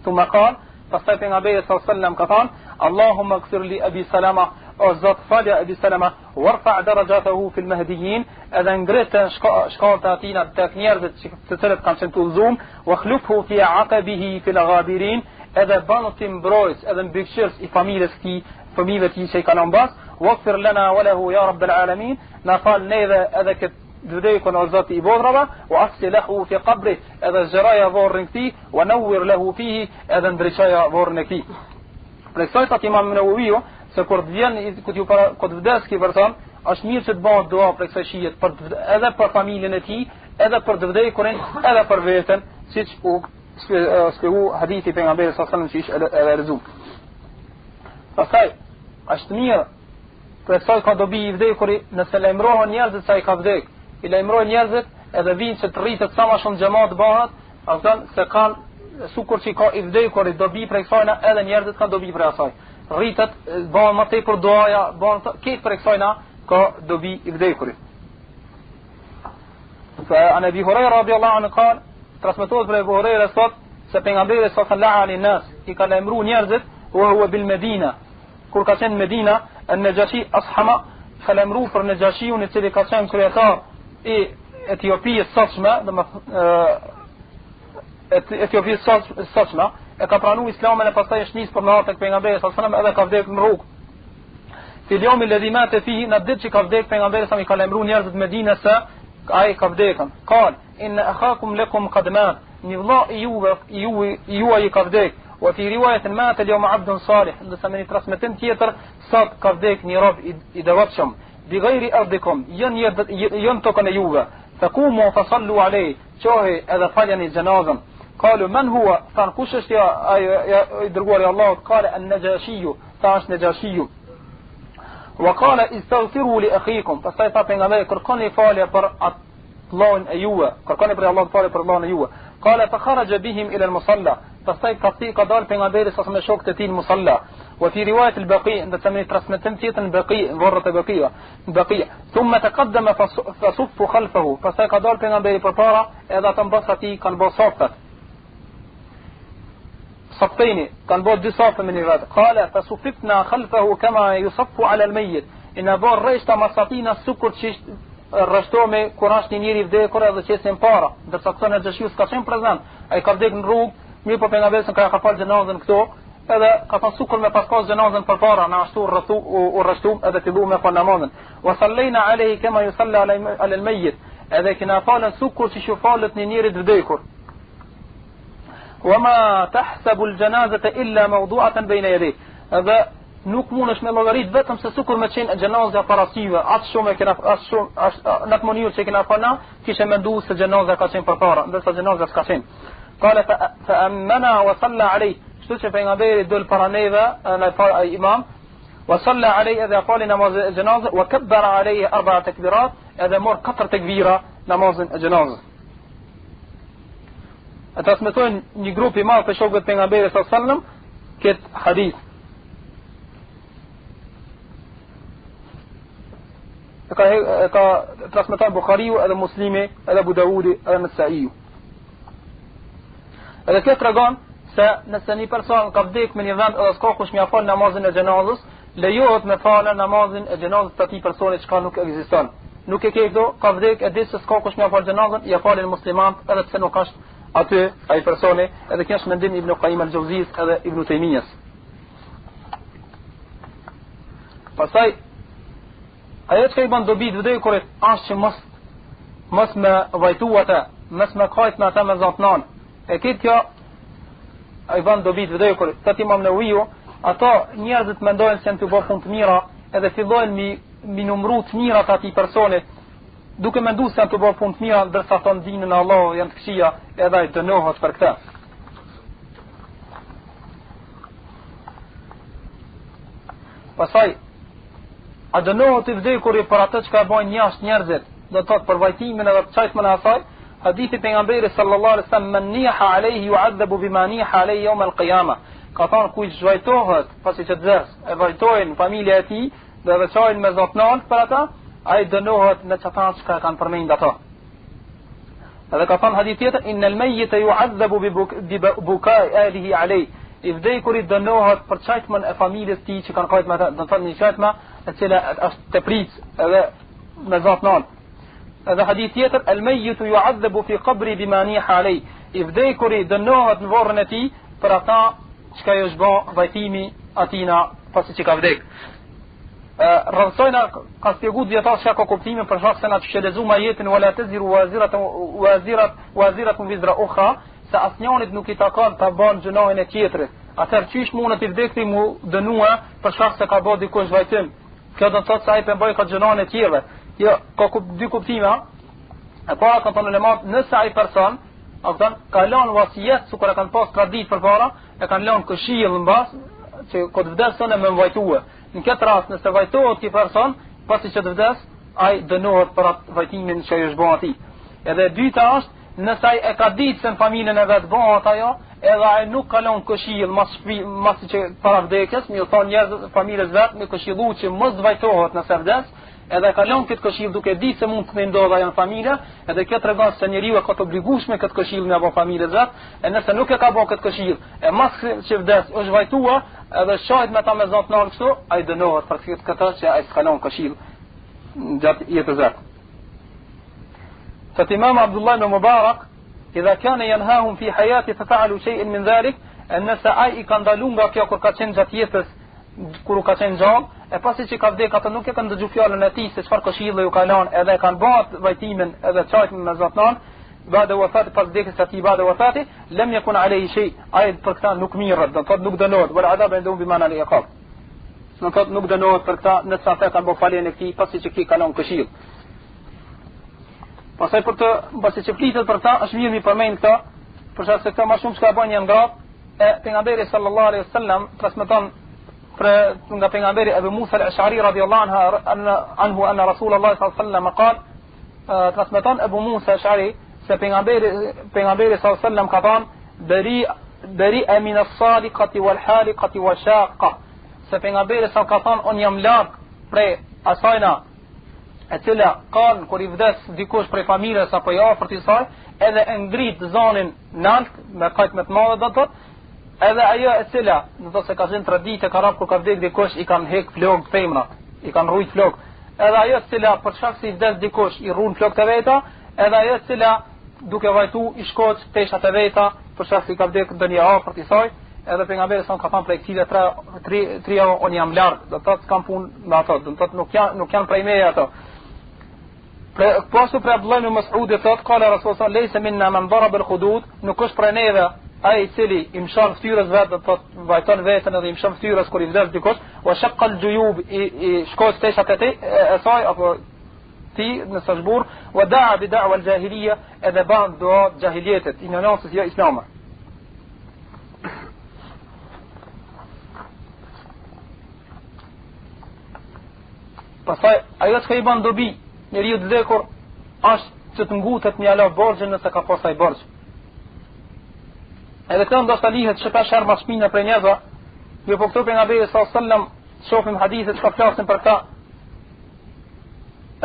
Thumma qal, pastaj pejgamberi sallallahu alajhi wasallam ka thënë, Allahumma ighfir li Abi Salama, o Zot falja Abi Salama, warfa darajatahu fil mahdiyyin, edhe ngrite shkallët e atina tek njerëzit që të cilët kanë qenë të udhëzuar, wa khlufhu fi aqabihi fil ghabirin, edhe banu ti mbrojtës edhe mbikëqyrës i familjes së tij, fëmijëve të tij që i kanë mbas, waghfir lana wa lahu ya rabbal alamin, na fal neve edhe këtë të vdekun o Zot i botrave, wa assi lahu fi qabri, edhe zgjeroja vorrin këtij, wa nawwir lahu fihi, edhe ndriçoja vorrin e këtij. Prej kësaj thotë Imam Neveviu se kur të vjen kur ju para kur të vdes ky person, është mirë që të bëhet dua prej kësaj shijet për të, edhe për familjen e tij, edhe për të vdekurin, edhe për veten, siç u shpjegu hadithi i pejgamberit sallallahu alajhi wasallam që ishte edhe rrezu. Pastaj është mirë Prej kësaj ka dobi i vdekuri nëse lajmërohen njerëzit se ai ka vdek. I lajmërojnë njerëzit edhe vijnë që të rritet sa më shumë xhamat bëhet, a kupton se kanë sikur që ka i vdekuri dobi prej kësajna edhe njerëzit kanë dobi prej asaj. Rritet bëhen më tepër duaja, bëhen këtë prej kësajna ka dobi i vdekuri. Fa an Abi Huraira radiallahu anhu qal, transmetohet prej Abu Huraira thot se pejgamberi sallallahu alaihi nas i ka lajmëruar njerëzit wa huwa bil Medina Kur ka qenë në Medina, En-Nexhashi Ashama ka lajmëru për Nexhashiun i cili ka qenë kryetar i Etiopisë sotshme, domethënë Etiopisë sotshme, e ka pranu Islamin e pastaj është nisë për me ardhë tek pejgamberi sallallahu alajhi wasallam edhe ka vdekë në rrugë. Fil jeumi ledhi mate fihi, në ditë që ka vdekë pejgamberi sallallahu alajhi wasallam i ka lajmëru njerëzit në Medinë se ai ka vdekën. Kal, Inna akhakum lakum qad mat, një vëlla i juve, i juaj, i juaj ka vdek. Wa fi riwayatin mata al-yawma 'abdun salih, ndërsa me një transmetim tjetër sot ka vdek një rob i, i devotshëm. Bi ghairi ardikum, jo në jo në tokën e juve. Faqumu fa sallu alayhi, çohuni edhe faljani xhenazën. Kalu men huwa, than kush është ja, ai i dërguari i Allahut, kale an-Najashiyu, tha është Najashiyu. Wa qala istaghfiru li akhikum, pastaj tha pejgamberi kërkoni falje për atë vllaun e juve, kërkoni prej Allahut falje për vllaun e juve. Qala fa kharaja bihim ila al-musalla, pastaj ka thi ka dal pejgamberi sa me shokët e tij në musalla. Wa fi riwayat al-Baqi, ndërsa në transmetim tjetër në Baqi, në vorret e Baqia, në Baqi. Thumma taqaddama fa suffu khalfahu, pastaj ka dal pejgamberi përpara, edhe ata mbas atij kanë bërë safat. Safejni, kanë bërë dy safe me një vend. Kale, fa sufifna khalfahu kema jusaffu ala al-mejit. Jena bërë rreshta mas atina sukur që rreshtohemi kur është një njeri i vdekur edhe qesin para. Ndërsa këto Nexhashiu s'ka qenë prezent. Ai ka vdek në rrugë, mirëpo pejgamberi ka ka falë xhenazën këto, edhe ka thënë sukur me pas pas xhenazën përpara, na ashtu rrethu u, u rreshtum edhe fillu me fal namazin. Wa sallejna alejhi kema jusalla ala al-mejit. Edhe kena falën sukur që ju falet një njeri të vdekur. Wa ma tahsabu al-janazata illa mawdu'atan bayna yadayhi. Edhe nuk mundesh me llogarit vetëm se sukur me qenë xhenazja para syve, aq shumë e kena aq shumë në atë mënyrë që kena fal na, kishe mendu se xhenazja ka qenë përpara, ndërsa xhenazja s'ka qenë. Kale fa, fa ammana wa salla alayh. Kështu që pejgamberi dol para neve, na fal ai imam, wa salla alayh edhe fali namazin e xhenazës, wa kabbara alayhi arba'a takbirat, edhe mor katër tekbira namazin e xhenazës. E transmetojnë një grup i madh prej shokëve të pejgamberit sallallahu alajhi wasallam këtë hadith. E ka e ka transmetuar Buhariu edhe Muslimi, edhe Abu Daudi, edhe Nesaiu. Edhe kjo tregon se nëse një person ka vdek në një vend edhe s'ka kush me fal namazin e xhenazës, Lejohet me falë namazin e xhenazës të atij personi çka nuk ekziston. Nuk e ke këtu, ka vdek e di se s'ka kush me fal xhenazën, ja falin muslimanët edhe pse nuk është aty ai personi, edhe kjo është mendim Ibn Qayyim al-Jawzis edhe Ibn Taymiyas. Pastaj ajo çka i bën dobi të vdekurit është që mos mos me vajtu atë, mos me kajt me ata me za t'nalt. E këtë kjo i bën dobi të vdekurit. Thotë Imam Neveviu, ato njerëzit mendojnë se janë tu bë punë të mira, edhe fillojnë mi mi numru të mirat e atij personit, duke menduar se janë tu bë punë të mira, ndërsa thonë dinin e Allahut janë të këqija, edhe ai dënohet për këtë. Pastaj, a dënohet i vdekuri për atë çka e bajnë jashtë njerëzit, do të thotë për vajtimin edhe të qajtmen e asaj, Hadithi i pejgamberit sallallahu alaihi wasallam men niha alayhi yu'adhabu bima niha alayhi yawm al-qiyamah. Ka thënë kujt vajtohet pasi që të vdes, e vajtojnë familja e tij dhe dhe qajnë me za t'nalt për ata, ai dënohet me çata çka kanë përmend ato. Edhe ka thënë hadith tjetër innal mayyita yu'adhabu bi bukai ahlihi alayhi. I vdekuri dënohet për qajtmën e familjes tij që kanë kajt me atë, do të thotë një qajtmë e cila është tepricë edhe me za t'nalt. Edhe hadith tjetër, el mejjitu juadhebu fi kabri bima niha alej. I vdekuri dënohet në vorrin e tij për ata çka i është bë vajtimi atina pasi që ka vdek. Rreth ksajna ka shpjegu dijetarët çka ka kuptimin për shkak se na që lexum ajetin wala taziru waziratun wazirat waziratun wizra ukhra se asnjanit nuk i takon ta ban gjynahin e tjetrit. Atëherë qysh mundet i vdekti mu dënua për shkak se ka bë dikush vajtim Kjo do të thotë se ai po e bajka gjynahin e tjerëve. Jo, ka kup, dy kuptime. E para kanë thënë ulemat, nëse ai person, a kupton, ka lënë vasijet, sikur e kanë pas traditë përpara, e kanë lënë këshillë mbas që kur të vdes unë me vajtue. Në këtë rast, nëse vajtohet ky person, pasi që të vdes, ai dënohet për atë vajtimin që i është bën atij. Edhe e dyta është, nëse ai e ka ditë se në familjen e vet bëhet ajo, edhe ai nuk ka lënë këshillë mas masi që para vdekjes, me ju thonë njerëz familjes vet, me këshillu që mos të vajtohet nëse vdes, edhe ka lënë këtë këshillë duke ditë se mund të ndodhë ajo në familje, edhe kjo tregon se njeriu e ka të obligueshme këtë këshillë me bë familjes vet, e nëse nuk e ka bë këtë këshillë, e mas që vdes është vajtua, edhe qajt me ta me za t'nalt kështu, ai dënohet për këtë këtë që ai s'ka lënë këshillë gjatë jetës vet. Thotë Imam Abdullah ibn Mubarak, idha kane jenhahum fi hajati fe faalu shej'en min dhalik, e nëse ai i ka ndalu nga kjo kur ka qenë gjatë jetës, kur u ka qenë gjallë, e pasi që ka vdek ato nuk e kanë dëgju fjalën e tij se çfarë këshille ju ka lënë, edhe e kanë bërë vajtimin edhe qajtën me za t'nalt, ba'da wafati pas vdekjes së tij ba'da wafati, lem yakun alayhi shay, ai për këtë nuk mirret, do të thotë nuk dënohet, wal adab indahum bi ma'na al-iqab. Do të thotë nuk dënohet për këtë nëse ata kanë bërë faljen e këtij pasi që ky ka lënë këshillë. Pastaj për të, pasi që flitet për ta, është mirë mi përmend këta, për shkak se këta më shumë çka bëjnë janë gratë, e pejgamberi sallallahu alaihi wasallam transmeton. Pre, nga pejgamberi Abu Musa al-Ash'ari radhiyallahu anhu anhu anna Rasulullah sallallahu alaihi wasallam qal transmeton Abu Musa al-Ash'ari se pejgamberi pejgamberi sallallahu alaihi wasallam ka thënë beri beri min as-saliqati wal haliqati wa shaqa se pejgamberi sa ka thënë un jam larg prej asajna e cila kan kur i vdes dikush prej familjes apo i afërt i saj edhe e ngrit zonin nalt me kajt me të madhe do të thotë Edhe ajo e cila, do të thotë se ka qenë traditë te arabët kur ka vdek dikush i kanë hek flokët femrat, i kanë rrujt flokët. Edhe ajo e cila për shkak se i vdes dikush i rrun flokët e veta, edhe ajo e cila duke vajtu i shkoq teshat e veta për shkak se i ka vdek ndonjë i afërt i saj, edhe pejgamberi sa ka thënë prej këtyre tre tri tri unë jam larg, do të thotë s'kam punë me ato, do të thotë nuk janë nuk janë prej meje ato. Pre, po ashtu prej Abdullah ibn Mas'udit thot, kale Rasulullah lejse minna men darab el hudud, nuk është prej neve ai i cili i mshon fytyrës vet, do të thot vajton veten edhe i mshon fytyrës kur i vdes dikush, wa shaqqa al juyub i, i shkoq teshat e tij e saj apo ti nëse është burr, wa da'a bi da'wa al jahiliya, edhe ban dua xhahilijetit, injorancës jo islame. Pastaj ajo çka i bën dobi njeriut të vdekur është që të ngutet me ia la borxhin nëse ka pas ai borxh. Edhe këtë ndoshta lihet shpesh herë mas shpine prej njerëzve. Mirëpo këtu pejgamberi sallallahu alajhi wasallam shohim hadithet që flasin për këtë.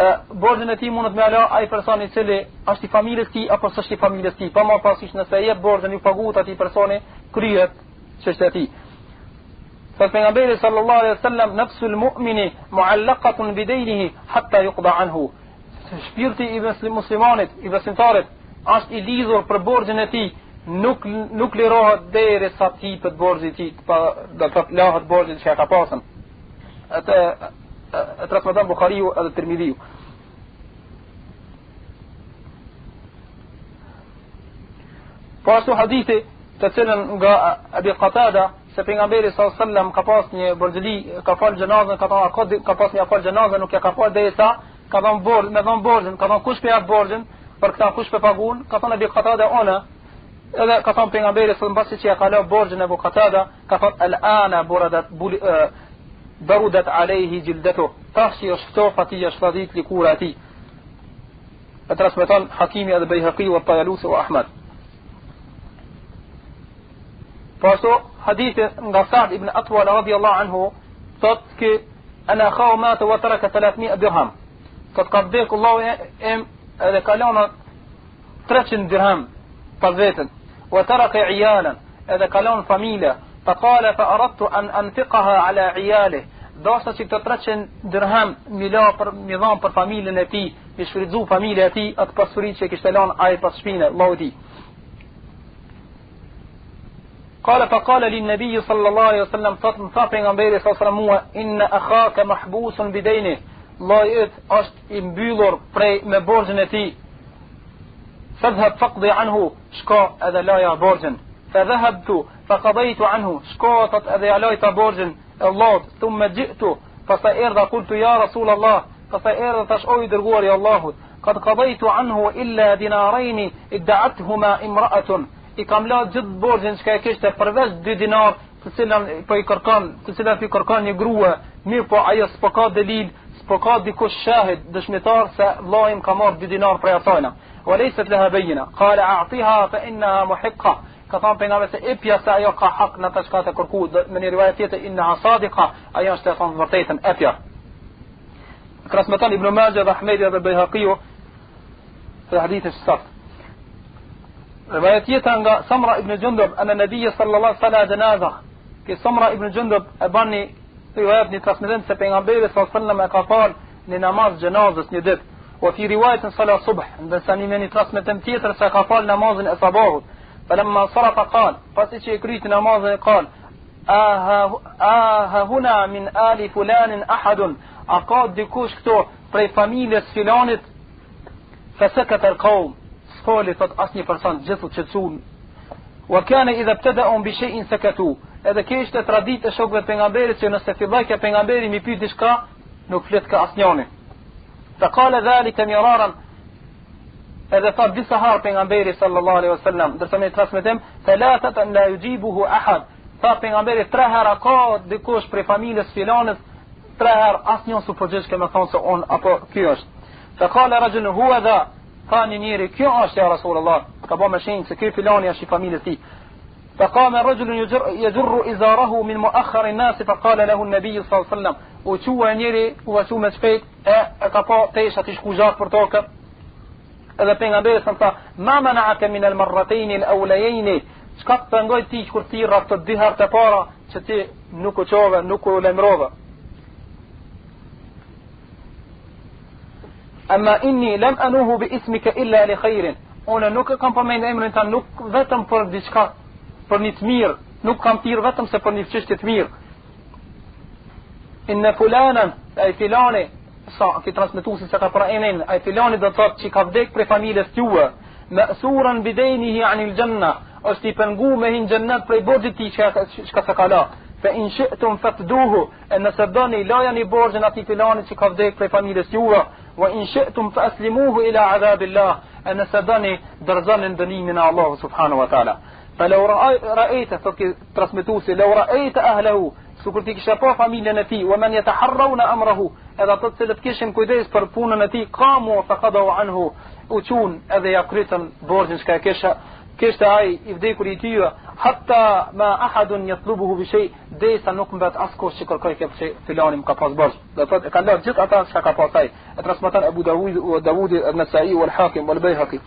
E borxhin e tij mundet me ia la ai person i cili është i familjes tij apo s'është i familjes tij. Pa marrë parasysh nëse e jep borxhin ju paguhet atij personi, kryhet çështja e tij. Thot pejgamberi sallallahu alaihi wasallam nafsul mu'mini mu'allaqatun bi daynihi hatta yuqda anhu. Shpirti i muslimanit, i besimtarit është i lidhur për borxhin e tij, nuk nuk lirohet derisa t'i jepet borxhi i tij, pa do të thotë lahet borxhi që e ka pasën. Atë e transmeton Buhariu edhe Tirmidhiu. Po ashtu hadithi të cilën nga Abi Qatada se pejgamberi sallallahu alajhi wasallam ka pas një borxhli, ka fal xhenazën, ka thënë ka, ka pas me ia fal xhenazën, nuk ja ka fal derisa ka dhënë borxh, me dhënë borxhin, ka thënë kush po jap borxhin, për këtë kush po paguan, ka thënë Abi Qatada unë. Edhe ka thënë pejgamberi sallallahu alajhi wasallam që ja ka lënë borxhin Abu Qatada, ka thënë al ana buradat bul, barudat alayhi jildatu. Tash i është ftoh atij është thadit lëkura e tij. E transmeton Hakimi edhe Bejhekiu wa Tajalusi wa Ahmed. Po ashtu hadithi nga Sa'd ibn Atwal radhiyallahu anhu thot ki anna akhahu mata wa taraka 300 dirham. Thot ka vdek vllau im edhe ka lënë 300 dirham pas veten. Wa taraka iyalan edhe ka lënë familje. Fa qala fa aradtu an anfiqaha ala iyalihi. Doshta që këto 300 dirham mi la për mi dhon për familjen e tij, mi shfrytzu familja e tij atë pasuri që kishte lënë ai pas shpine, vllau i tij. Kale fa kale li nebiju sallallahu alaihi wasallam thot më tha pejgamberi sallallahu alaihi wasallam mua inna akhaka mahbusun bidejni vllai yt është i mbyllur prej me borxhin e tij fadhhab faqdi anhu shko edhe laja borxhin fa dhahabtu fa qadaytu anhu shko thot edhe ja lajta borxhin e vllaut thumma ji'tu pastaj erdha qultu ya rasul allah pastaj erdha thash o i dërguar i Allahut Kad qadaytu anhu illa dinarayn idda'athuma imra'atun. I kam la gjithë borxhin që e kishte përveç dy dinar, të cilën po i kërkon, të cilën po i kërkon një grua, mirë po ajo s'po ka delil, s'po ka dikush shahid, dëshmitar se vllai im ka marrë dy dinar prej asajna. Wa laysat laha bayyina. Qala a'tiha fa innaha muhiqqa. Ka thënë pejgamberi se epja se ajo ka hak në atë çka të kërku, me një rivajet tjetër innaha sadiqa, ajo është e thonë vërtetën, epja. Transmeton Ibn Majah dhe Ahmedi dhe Bejhakiu dhe hadithi është sakt. Rivajet tjetër nga Samra ibn Jundub, anna nabiyya sallallahu alaihi wasallam janaza. Ke Samra ibn Jundub e bën një rivajet një transmetim se pejgamberi sallallahu alaihi wasallam e ka fal një namaz xhenazës një ditë. Wa fi riwayatin sala subh, ndërsa një një transmetim tjetër se ka fal namazin e sabahut. Falamma sarafa qal, pasi që e kryti namazin e qal, A hahuna min ali fulanin ahadun, a ka dikush këtu prej familjes filanit? Fa sakata al-qawm, s'foli thot asnjë person, gjithë u qetësuan. Wa kana idha ibtada'u bi shay'in sakatu. Edhe kjo ishte traditë e shokëve të pejgamberit që nëse fillojke pejgamberi mi pyet diçka, nuk flitka asnjëri. Fa qala dhalika miraran Edhe tha disa herë pejgamberi sallallahu alaihi wasallam, ndërsa në transmetim, thalathatan la yujibuhu ahad. Tha pejgamberi tre herë ka dikush prej familjes filanit, tre herë asnjë s'u përgjigjke me thonë se on apo ky është. Fa qala rajul huwa dha, tha një njeri, kjo është ja Rasulullah, ka bë me shenjë se ky filani është i familjes tij. Fa qama rajul yajurru izarahu min muakhkhar an-nas fa qala lahu an-nabiy sallallahu alaihi wasallam, u çua njeri, u çu me shpejt e e ka pa teshat i shku gjak për tokë. Edhe pejgamberi sa tha, "Ma mana'aka min al-marratayn al-awlayayn?" Çka të pengoi ti kur thirra këto dy herë të para që ti nuk u çove, nuk u lajmërove? Amma inni lam anuhu bi ismika illa li khairin. Unë nuk e kam përmend emrin tënd nuk vetëm për diçka, për një të mirë, nuk kam thirr vetëm se për një çështje të mirë. Inna fulanan, ai filani, sa ky transmetuesi s'e ka pra emrin, ai filani do të thotë që ka vdek prej familjes tuaj, ma'suran bi daynihi anil janna, është i pengu me hin xhennet prej borxhit tij që çka se ka la. Fa in shi'tum fafduhu, e nëse doni lajani borxhin atij filanit që ka vdek prej familjes juaj, wa in shi'tum fa aslimuhu ila azabillah, e nëse doni dorëzoni në dënimin e Allahut subhanahu wa taala. Fa law ra'ayta, thotë ky transmetuesi, law ra'ayta ahlahu, sikur ti kishe pa familjen e tij, wa man yataharrawna amrahu, edhe ato të cilët kishin kujdes për punën e tij, kamu fa qadaw anhu, u çun edhe ja krytën borxhin çka e kisha, kishte ai i vdekur i tyre, hatta ma ahadun yatlubuhu bi shay, derisa nuk mbet askush që kërkoi këtë që filani më ka pas borxh. Do thotë e kanë lënë gjithë ata çka ka pas ai. E transmeton Abu Dawud u Dawudi an-Nasa'i wal Hakim wal Bayhaqi.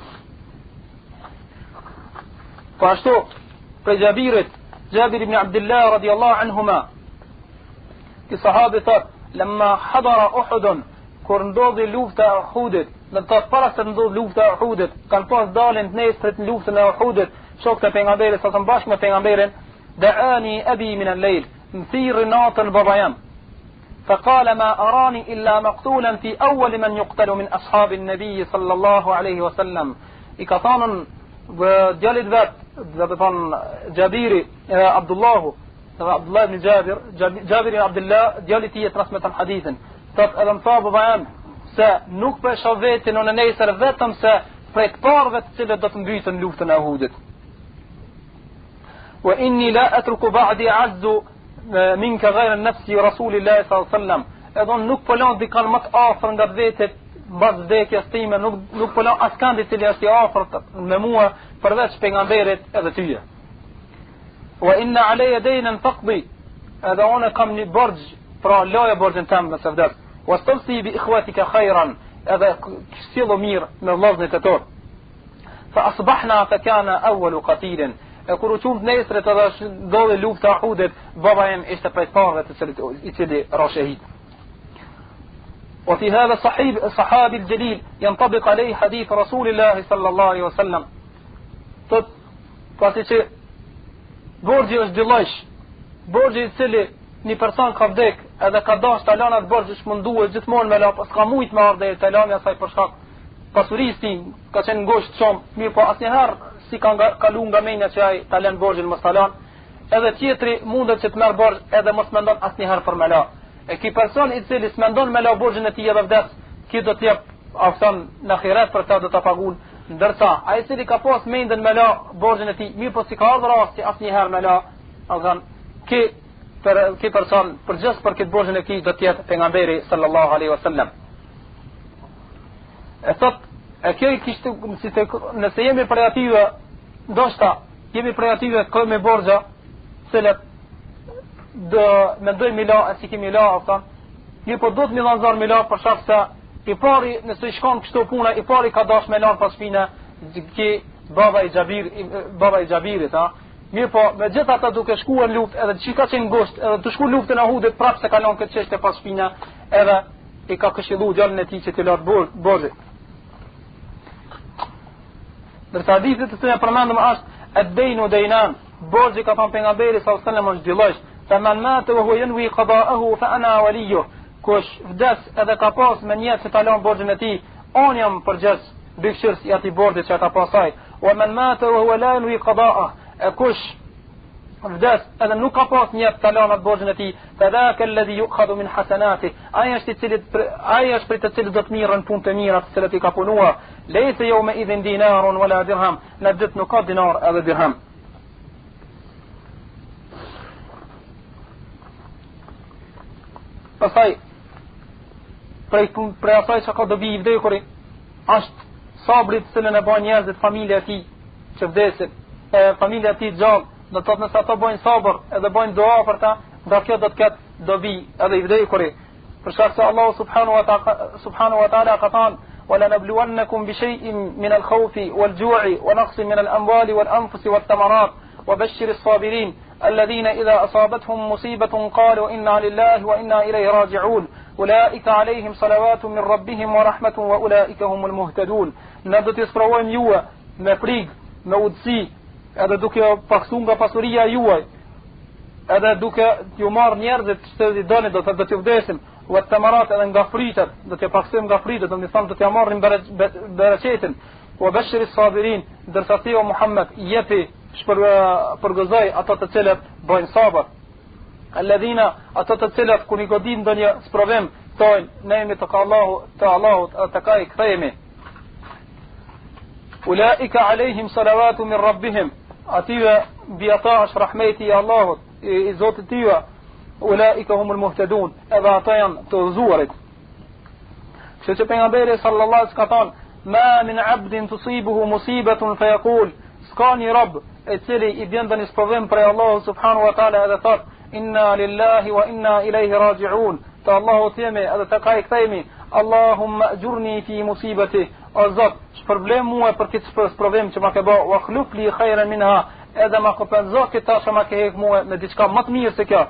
Po ashtu prej Xhabirit, Xhabir ibn Abdullah radiallahu anhuma, ky sahabi thot, lemma hadara Uhudun, kur ndodhi lufta e Uhudit, do të thotë para se të ndodh lufta e Uhudit, kanë pas dalin të nesrit në luftën e Uhudit, shokët e pejgamberit sa bashkë me pejgamberin, da'ani abi min al-layl, më thirri natën baba jem. فقال ما أراني إلا مقتولا في أول من يقتل من أصحاب النبي صلى الله عليه وسلم i ka thënë djalit vet, do të thonë Xhabiri, e Abdullahu, dhe Abdullah ibn Xhabir, Xhabir ibn Abdullah, djali i tij e transmeton hadithin. Thot edhe më tha baba jem se nuk po e shoh veten unë nesër vetëm se prej të parëve të cilët do të mbyten në luftën e Uhudit. Wa inni la atruku ba'di a'azzu minka ghayra nafsi rasulillahi sallallahu alaihi wasallam. Edhe unë nuk po lën dikën më të afër nga vetet mbas vdekjes time, nuk nuk po lën askënd i cili është i afërt me mua përveç pejgamberit edhe tyje. Wa inna alayya daynan faqdi. Edhe unë kam një borxh, pra laje borxhin tem nëse vdes. Wastawsi bi ikhwatika khayran. Edhe sillu mirë me vëllezërit e tu. Fa asbahna fa kana awwal qatil. E kur u çum të nesrit edhe ndodhi lufta e Uhudit, baba im ishte prej të parëve të cilit i cili ra shehid. وفي هذا الصحيب الصحابي الجليل ينطبق عليه حديث رسول الله صلى الله عليه وسلم Thot, pasi që borxhi është dy llojsh, borxhi i cili një person ka vdek edhe ka dashur ta lan atë borxh është munduar gjithmonë me la, po s'ka mujt me ardhë deri te lamja asaj për shkak pasurisë tij, ka qenë ngusht shumë, mirë po asnjëherë s'i ka nga, kalu nga menja që ai ta lën borxhin mos ta lan. Edhe tjetri mundet që të merr borxh edhe mos mendon asnjëherë për me la. E ky person i cili s'mendon me la borxhin e tij edhe vdes, ky do të jep afton në ahiret për ta do ta paguan. Ndërsa ai i cili ka pas mendën me la borxhin e tij, mirë po s'i ka ardhur rasti asnjëherë me la, a thon, ky për ky person përgjegjës për këtë borxhin e tij do të jetë pejgamberi sallallahu alaihi wasallam. E thot, e kjo i kishte si të, nëse jemi prej atyve, ndoshta jemi prej atyve kemi borxha, cilët do mendojmë mi la, e s'i kemi la, a thon, mirë po do të mi dhanë zor mi la, për shkak se i pari, nëse i shkon kështu puna, i pari ka dash me lanë pas shpine, ky baba i Xhabir, baba i Xhabirit, ha, Mirë po, me gjithë ata duke shkuar në luftë, edhe që ka qenë ngusht, edhe të shku luftën e Uhudit, prapë s'e ka lënë këtë çështje pas shpine, edhe i ka këshillu djalin e tij që t'i lahet borxhi. Ndërsa hadithi të cilin e përmendëm është ed-dejnu dejnan, borxhi ka thënë pejgamberi sallallahu alajhi wasallam është dy llojsh, fa man mata wa huwa yanwi qada'ahu fa ana waliyuh. Kush vdes edhe ka pas me nijet që ta lën borxhin e tij, unë jam përgjegjës mbikëqyrës i atij borxhit që ka pas ai. Wa man mata wa huwa la yanwi qada'ah. E kush vdes edhe nuk ka pas nijet ta lën atë borxhin e tij, fa dhaka alladhi yu'khadhu min hasanati. Ai është i cili ai është prej të cilët do të mirren punë të mira të cilat i ka punuar. Lejse jeume idhin dinarun wala dirham, në ditë nuk ka dinar edhe dirham. Pastaj prej prej asaj që ka dobi i vdekuri është sabri të cilën e bajnë njerëzit familja e tij që vdesin, e familja e tij gjallë, do të thotë nëse ato bëjnë sabër edhe bëjnë dua për ta, nga kjo do të ketë dobi edhe i vdekuri. Për shkak se Allahu subhanahu wa taala subhanahu wa taala ka thënë wala nabluwannakum bi shay'in min al-khawfi wal-ju'i wa naqsin min al-amwali wal-anfusi wath-thamarat wa bashshir as-sabirin alladhina idha asabatuhum musibatun qalu inna lillahi wa inna ilayhi raji'un ulaika alayhim salawatun min rabbihim wa rahmatun wa ulaika humul muhtadun Ne do t'ju sprovojmë juve me frikë, me udhësi, edhe duke paksu nga pasuria juaj, edhe duke t'ju marrë njerëzit që i doni, do të do t'ju vdesin, wa thamarat edhe nga frytet, do t'ju paksojmë nga frytet, do të thonë do t'ja marrim bereqetin. Wa bashir sabirin, ndërsa ti o Muhammed jepi shpër përgëzoj ato të cilët bëjnë sabër. Alladhina ato të cilët kur i godit ndonjë sprovim, thonë ne jemi të Allahu, të Allahut, edhe tek ai kthehemi. Ulaika alejhim salavatu min rabbihim. Atyre mbi ata është rahmeti i Allahut, i, i Zotit tyre. Ulaika humul muhtedun, edhe ata janë të udhëzuarit. Kështu që pejgamberi sallallahu alaihi wasallam ka thënë, "Ma min 'abdin tusibuhu musibatun fa yaqul" S'ka një rob e cili i bjen ndonjë sprovim prej Allahut subhanahu wa taala edhe thot, "Inna lillahi wa inna ilaihi raji'un." Të Allahut jemi edhe tek ai kthehemi. Allahumma ajurni fi musibati. O Zot, shpërblem mua për këtë sprovim që ma ke bë, wa akhluf li khayran minha, edhe ma kompenzo këtë që ma ke hek mua me diçka më të mirë se kjo.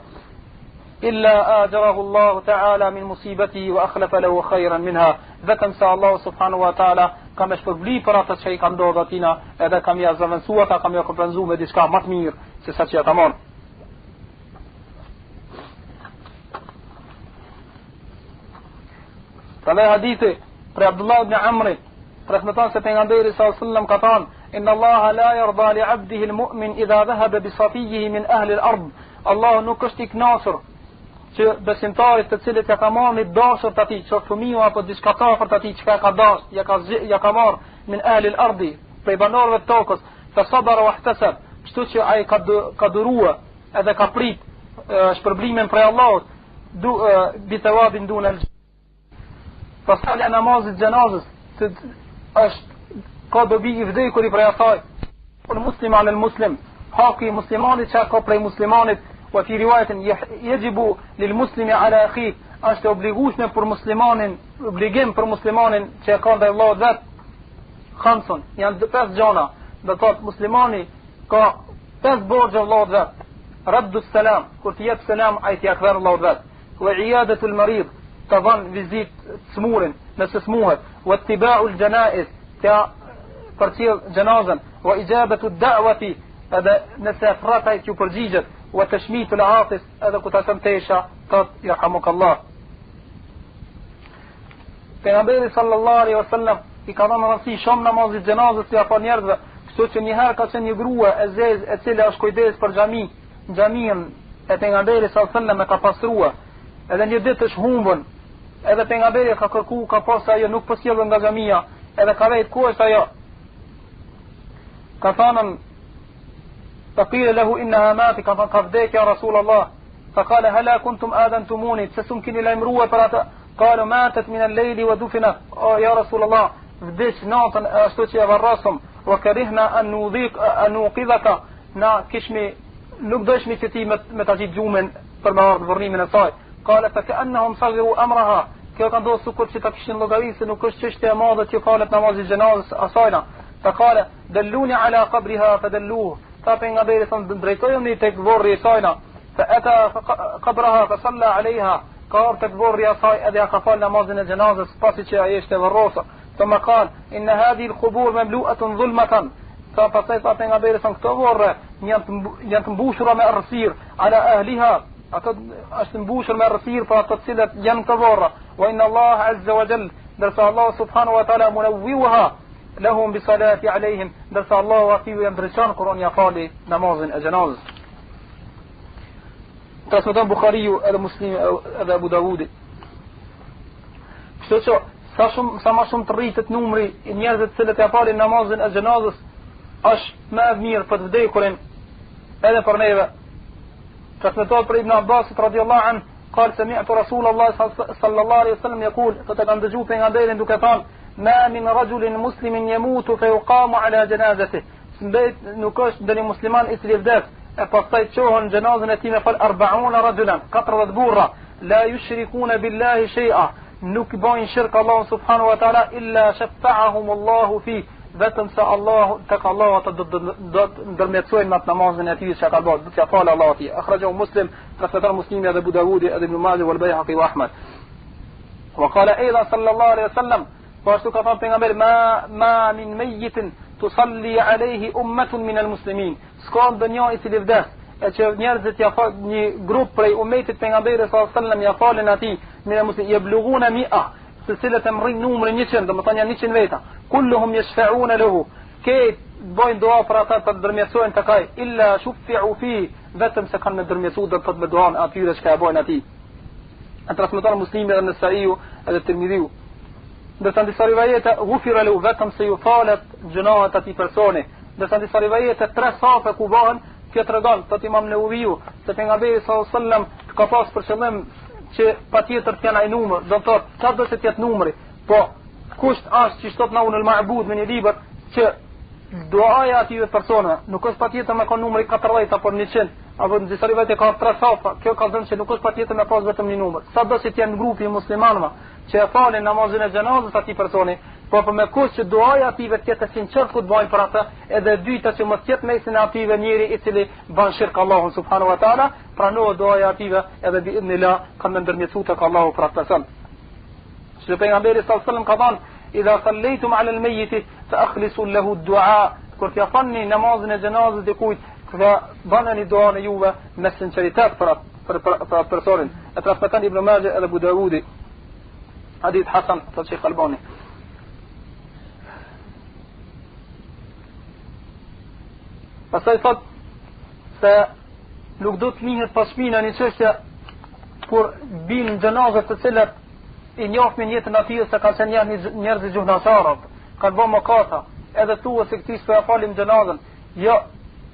Illa ajarahu Allahu ta'ala min musibatihi wa akhlafa lahu khayran minha. Vetëm se Allahu subhanahu wa ta'ala ka me shpërbly për atë që i ka ndodhur atina, edhe ka me ja zëvendësu ata, ka me ja kompenzu me diçka më të mirë se sa që ja ka marrë. Prandaj hadithi prej Abdullah ibn Amrit transmeton se pejgamberi sallallahu alaihi wasallam ka thënë Inna Allah la yarda li 'abdihi al-mu'min idha dhahaba bi safiyihi min ahli al-ard. Allahu nuk është i kënaqur që besimtarit të cilit ja ka marrë një dashur të atij, qoftë fëmiu apo diçka të afërt atij që ka dashur, ja ka ja ka marrë min ahli al-ardi, prej banorëve të tokës, fa sabara wa ihtasab, kështu që ai ka ka duruar edhe ka prit shpërblimin prej Allahut, du bi thawabin dun al Pastaj e namazit xhenazës, të është ka dobi i vdekuri prej asaj. El muslim ala el muslim, haki i muslimanit që ka prej muslimanit, wa fi riwayatin yajibu lil muslimi ala akhi, është e obligueshme për muslimanin, obligim për muslimanin që ka ndaj vëllaut vet. Khamsun, janë pesë gjana, do të thotë muslimani ka pesë borxhe vëllaut vet. Raddu selam, kur të jep selam ai t'ia kthen vëllaut vet. Wa iyadatul marid, ta bën vizitë të smurin, nëse smuhet. Wa ittiba'ul janaiz, t'ia përcjell xhenazën. Wa ijabatu da'wati, edhe nëse e thërret ai t'ju përgjigjet. Wa tashmitul atis, edhe kur ta çon tesha, thot yarhamukallah. Pejgamberi sallallahu alaihi wasallam i ka dhënë rëndësi shumë namazit xhenazës t'ia fal njerëzve, kështu që një herë ka qenë një grua e zezë e cila është kujdes për xhami, xhaminë e pejgamberit sallallahu alaihi wasallam e ka pastruar. Edhe një ditë është humbun. Edhe pejgamberi ka kërku, ka pa se ajo nuk po sjellë nga xhamia, edhe ka vet ku është ajo. Ka thënë Fa qila lahu innaha matat, ka thënë ka vdek ja Rasulullah. Fa qala hala kuntum adantumuni, pse s'um keni lajmëruar për atë? Qalu matat min al-layli wa dufinat. O ja Rasulullah, vdiq natën ashtu që e varrosëm. Wa karihna an nudhiq an nuqidhaka. Na kishmi nuk dojshmi që ti me, me ta gjitë gjumin për me ardhë vorrimin e saj. Kale fa keennehum saghiru amraha. Kjo ka ndodhur sikur që ta kishin llogaritë se nuk është çështje e madhe që falet namazi i xhenazës asajna. Fa kale dalluni ala qabriha fa dalluhu. Tha pejgamberi thon drejtojuni tek vorri i sajna. Fa ata qabraha fa salla alaiha. Ka ardhur tek vorri i asaj edhe ja ka fal namazin e xhenazës pasi që ajo ishte varrosur. Thumma qal inna hadhihi al-qubur mamlu'atun dhulmatan. Tha pastaj tha pejgamberi thon këto vorre janë të janë të mbushura me errësirë ala ahliha. Ato është mbushur me errësirë për ato të cilët janë në vorra. Wa inna Allah azza wa jall, ndërsa Allah subhanahu wa taala munawwiruha lahum bi salati alehim, ndërsa Allahu atyre ja ndriçon kur unë ja fali namazin e xhenazës. Transmeton Buhariu edhe Muslimi edhe Abu Davudi. Kështu që sa shumë sa më shumë të rritet numri i njerëzve të cilët ja falin namazin e xhenazës, është më e mirë për të vdekurin edhe për neve. Transmetohet prej Ibn Abbasit radiallahu anhu. Kal sami'tu Rasulullah sallallahu alaihi wasallam yaqul, thotë kam dëgju pejgamberin duke thënë, ma min rajulin muslimin yamutu fa yuqamu ala janazatihi. S'mbet nuk është ndonjë musliman i cili vdes, e pastaj çohen xhenazën e tij me fal 40 rajulan, 40 burra, la yushrikuna billahi shay'a, nuk bojnë shirk Allahu subhanahu wa taala illa shafa'ahum Allahu fi vetëm se Allahu tek Allahu ata do të do të ndërmjetësojnë me atë namazin e tij që ka bërë, do t'ia falë Allahu atij. Akhrajahu Muslim, transmeton Muslimi edhe Abu Dawudi edhe Ibn Majah wal Bayhaqi wa Ahmad. Wa qala aidan sallallahu alaihi wasallam, po ashtu ka thënë pejgamberi ma ma min mayyitin tusalli alayhi ummatun min al-muslimin. S'ka ndonjë i cili vdes e që njerëzit ja fal një grup prej umetit pejgamberit sallallahu alaihi wasallam ja falin atij min al-muslimin yablughuna mi'a të cilët e mrrin numrin 100, domethënë janë 100 veta. Kulluhum yashfa'una lahu. Kejt bojnë dua për ata të ndërmjetësojnë tek ai, illa shuffi'u fi, vetëm se kanë me ndërmjetësu do të thotë me duan atyre që e bojnë atij. E transmeton Muslimi dhe Nesaiu edhe Tirmidhiu. Ndërsa në disa rivajete ghufira lahu vetëm se ju falet gjynahet atij personi. Ndërsa në disa rivajete tre safe ku bëhen, kjo tregon thotë Imam Neveviu se pejgamberi sallallahu alajhi wasallam ka pas për qëllim që patjetër të jenë ai numër, do të thotë sa do të jetë numri, po kusht është që thotë në Aunul Ma'bud në një libër që duaja atyre personave nuk është patjetër me kon numri 40 apo 100 apo në disa rivajete ka tre safa, kjo ka thënë që nuk është patjetër me pas vetëm një numër. Sa do të jenë grupi i muslimanëve që e falin namazin e xhenazës atij personi, por për me kusht që duaja atyve të jetë e sinqertë kur të bëjnë për atë, edhe e dyta që mos jetë mesin e atyve njeri i cili bën shirk Allahun subhanahu wa taala, pranohet duaja atyve edhe bi idhnillah kanë me ndërmjetësu tek Allahu për atë person. Që pejgamberi sallallahu alajhi wasallam ka thënë, "Idha sallaytum ala al-mayyit fa akhlisu lahu ad-du'a." Kur t'ia falni namazin e xhenazës dikujt, ka bëni duan e juve me sinqeritet për atë për, për, për atë personin. E transmeton Ibn Majah edhe Abu Dawudi. Hadith Hasan, thotë Sheikh Albani. Pastaj thot se nuk do të njihet pas shpina një çështje kur bin në xhenazet të cilat i njohim jetën e tij se kanë qenë njerëz njerëz gjynahqarë, kanë bërë mëkata, edhe thua se këtij s'po ja falim xhenazën. Jo,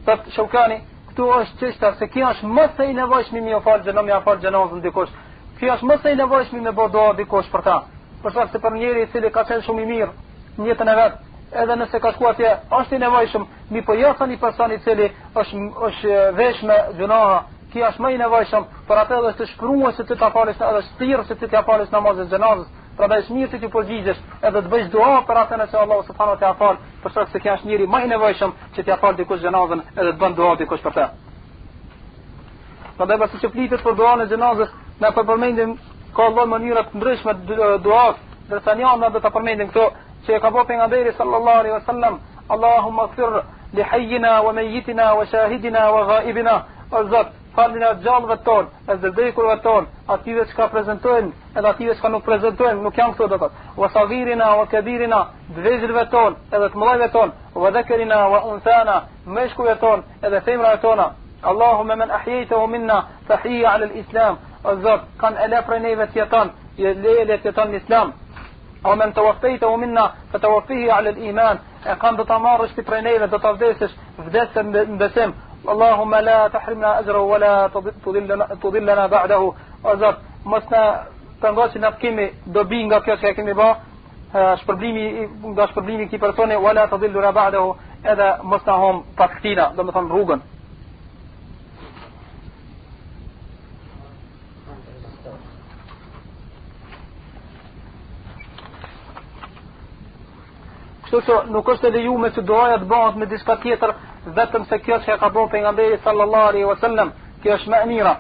thot Shukani, këtu është çështja se kjo është më se i nevojshëm me ju fal xhenazën, me ja fal xhenazën dikush. Kjo është më se i nevojshëm me bë dua dikush për ta. Për shkak se për njeri i cili ka qenë shumë i mirë në jetën e vet, edhe nëse ka shkuar atje, është i nevojshëm, mirëpo jo sa një person i cili është është vesh me gjynaha, kjo është më i nevojshëm, për atë edhe është shpruar se ti ta falësh edhe është thirrë se ti t'ia falësh namazin e xhenazës. Prandaj është mirë ti të përgjigjesh edhe të bësh dua për atë nëse Allahu subhanahu wa taala fal, për shkak se kjo është njeri më i nevojshëm që t'ia fal dikush xhenazën edhe të bën dua dikush për të. Prandaj pasi që flitet për duan e xhenazës, na po përmendim ka lloj mënyra të ndryshme duas, ndërsa një anë do ta përmendim këto që e ka bërë pejgamberi sallallahu alaihi wasallam, Allahumma ighfir li hayyina wa mayyitina wa shahidina wa ghaibina. O Zot, falina të gjallëve tonë, edhe të vdekurve tonë, atyre që ka prezentojnë, edhe atyre që nuk prezentojnë, nuk janë këto do të thotë. Wa saghirina wa kabirina, të vegjëlve tonë, edhe të mëdhajve tonë, wa dhakarina wa unthana, meshkujve tonë, edhe femrave tona. Allahumma man ahyaytahu minna fa ahyihi ala al-islam. O Zot, kan e le prej neve të jeton, je le le të jeton në islam. Wa man tawaffaytahu minna fa tawaffihi ala al-iman. E kan do ta marrësh ti prej neve, do ta vdesësh, vdesë në besim. Allahumma la tahrimna ajrahu wa la tudillana tudillana ba'dahu. O Zot, mos na pengo që na të kemi dobi nga kjo që e kemi bë, shpërblimi nga shpërblimi i këtij personi wala tadilluna ba'dahu edhe mos na hum pas këtina, domethënë rrugën. Kështu që nuk është e lejuar që duaja të bëhet me diçka tjetër, vetëm se kjo që e ka bërë pejgamberi sallallahu alaihi wasallam, kjo është më e mira.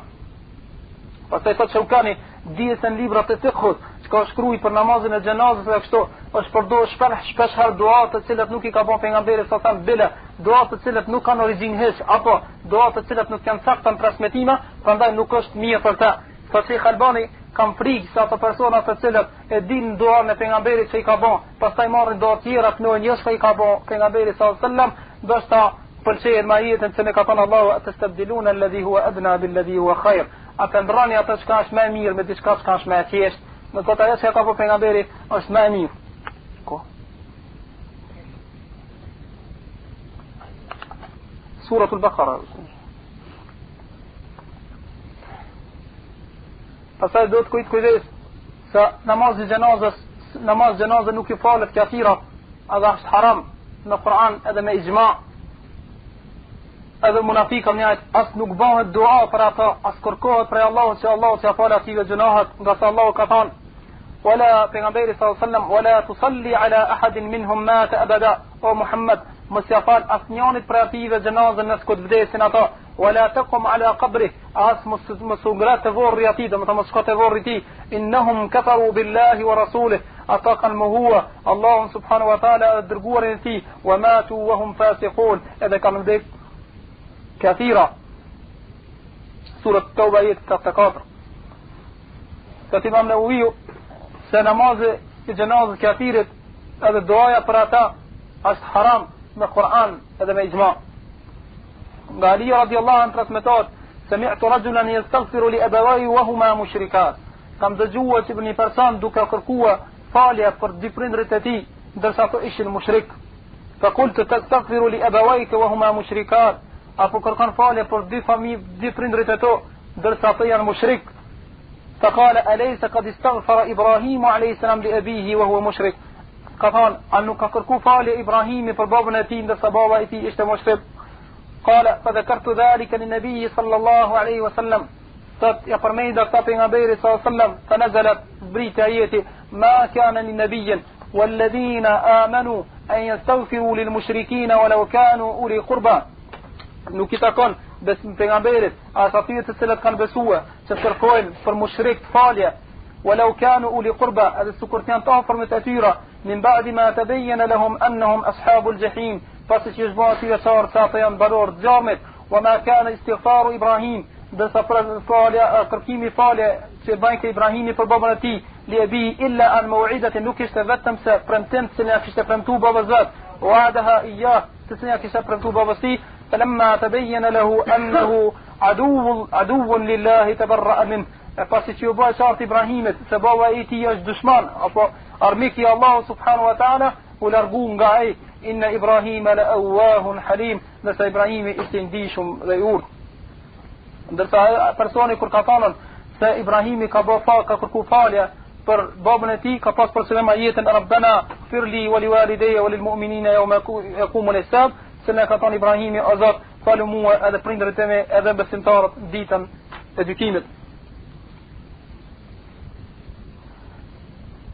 Pastaj thotë Shukani, dihet se në librat e fikhut, që ka shkruar për namazin e xhenazës dhe kështu, është përdorur shpesh shpesh herë dua të cilat nuk i ka bërë pejgamberi sallallahu alaihi wasallam bile, dua të cilat nuk kanë origjinë hiç, apo dua të cilat nuk janë sakta në transmetime, prandaj nuk është mirë për të. Thotë Sheikh Albani, kam frikë se ato persona të cilët e dinë duan e pejgamberit që i ka bën, pastaj marrin dua tjera të jo çka i ka bën pejgamberi sallallahu alaihi wasallam, ndoshta pëlqehen me ajetin që ne ka thënë Allahu atestabdiluna alladhi huwa adna billadhi huwa khair. A të ndroni atë çka është më e mirë me diçka çka është më e thjeshtë? Do të thotë ajo që ka bërë pejgamberi është më e mirë. Ko? Suratul Baqara. Pastaj duhet kujt kujdes se namazi i xhenazës, namaz xhenaze nuk i falet kafira, edhe është haram me Kur'an edhe me ixhma. Edhe munafikët njëjtë, as nuk bëhet dua për ata, as kërkohet prej Allahut që Allahu t'ia falë atyre gjynahet, ngase Allahu ka thënë Wala pejgamberi sallallahu alaihi wasallam wala tusalli ala ahadin minhum mata abada o Muhammed mos ja fal asnjërit prej atyre xhenazën nëse kur të vdesin ata wala taqum ala qabri as mos mos u ngre te vorri atij domethënë mos shko te vorri i tij innahum kafaru billahi wa rasulih ata kanë mohua Allahun subhanahu wa taala dhe dërguarin e tij wa matu wa hum fasiqun edhe kanë vdek kafira Surat Tauba ajet 84 Thotë imam Neveviu se namazi i xhenazës kafirit edhe duaja për ata është haram me Kur'an edhe me ixhma. Nga Ali radiallahu anhu transmetohet Sami'tu rajulan yastaghfiru li abawayhi wa huma mushrikan. Kam dëgjuar që një person duke kërkuar falje për dy prindërit e tij, ndërsa ato ishin mushrik. Fa qultu tastaghfiru li abawayka wa huma mushrikan. Apo kërkon falje për dy familje, dy prindërit e tu, ndërsa ato janë mushrik. Fa qala alaysa qad istaghfara Ibrahim alayhi salam li abihi wa huwa mushrik. Ka thonë, a nuk ka kërku falje Ibrahimi për babën e tij, ndërsa baba i tij ishte mushrik? Kale, fa dhakartu dhalika lin nabiji sallallahu alaihi wa sallam. Thot, ja përmenda këta pejgamberit sallallahu alaihi wa sallam, fa nazalat zbriti ajeti, ma kana lin nabijin, والذين آمنوا أن يستغفروا للمشركين ولو كانوا أولي قربى nuk i takon bes pejgamberit as atyre të cilët kanë besuar që të kërkojnë për mushrikët falje Walau kanu uli qurba, edhe sikur të janë të afërmit e tyre, min ba'di ma tabayyana lahum annahum ashabul jahim, pasi që është bërë atyre qartë se ata janë banorë të zjarmit, wa ma kana istighfaru Ibrahim, ndërsa për falja, kërkimi falje që bënte Ibrahimi për babën e tij, li ebihi illa an mau'idatin nuk ishte vetëm se premtim të cilin ja kishte premtuar babës vet, wa'adaha iyyah, të cilin ja kishte premtuar babës tij, falamma tabayyana lahu annahu aduwwun aduwwun lillahi tabarra'a min E pasi që ju bë e qartë Ibrahimit se baba i tij është dushman apo armik i Allahut subhanahu wa taala, u largu nga ai inna Ibrahima la awwahun halim, ndërsa Ibrahimi ishte i ndjeshëm dhe i urtë. Ndërsa personi kur ka thënë se Ibrahimi ka bë fa, ka kërku falje për babën e tij, ka pas për qëllim ajetin Rabbana fir li wa li walidayya wa lil mu'minina yawma yaqumul hisab, se na ka thënë Ibrahimi o Zot, falu mua edhe prindërit e mi edhe besimtarët ditën e gjykimit.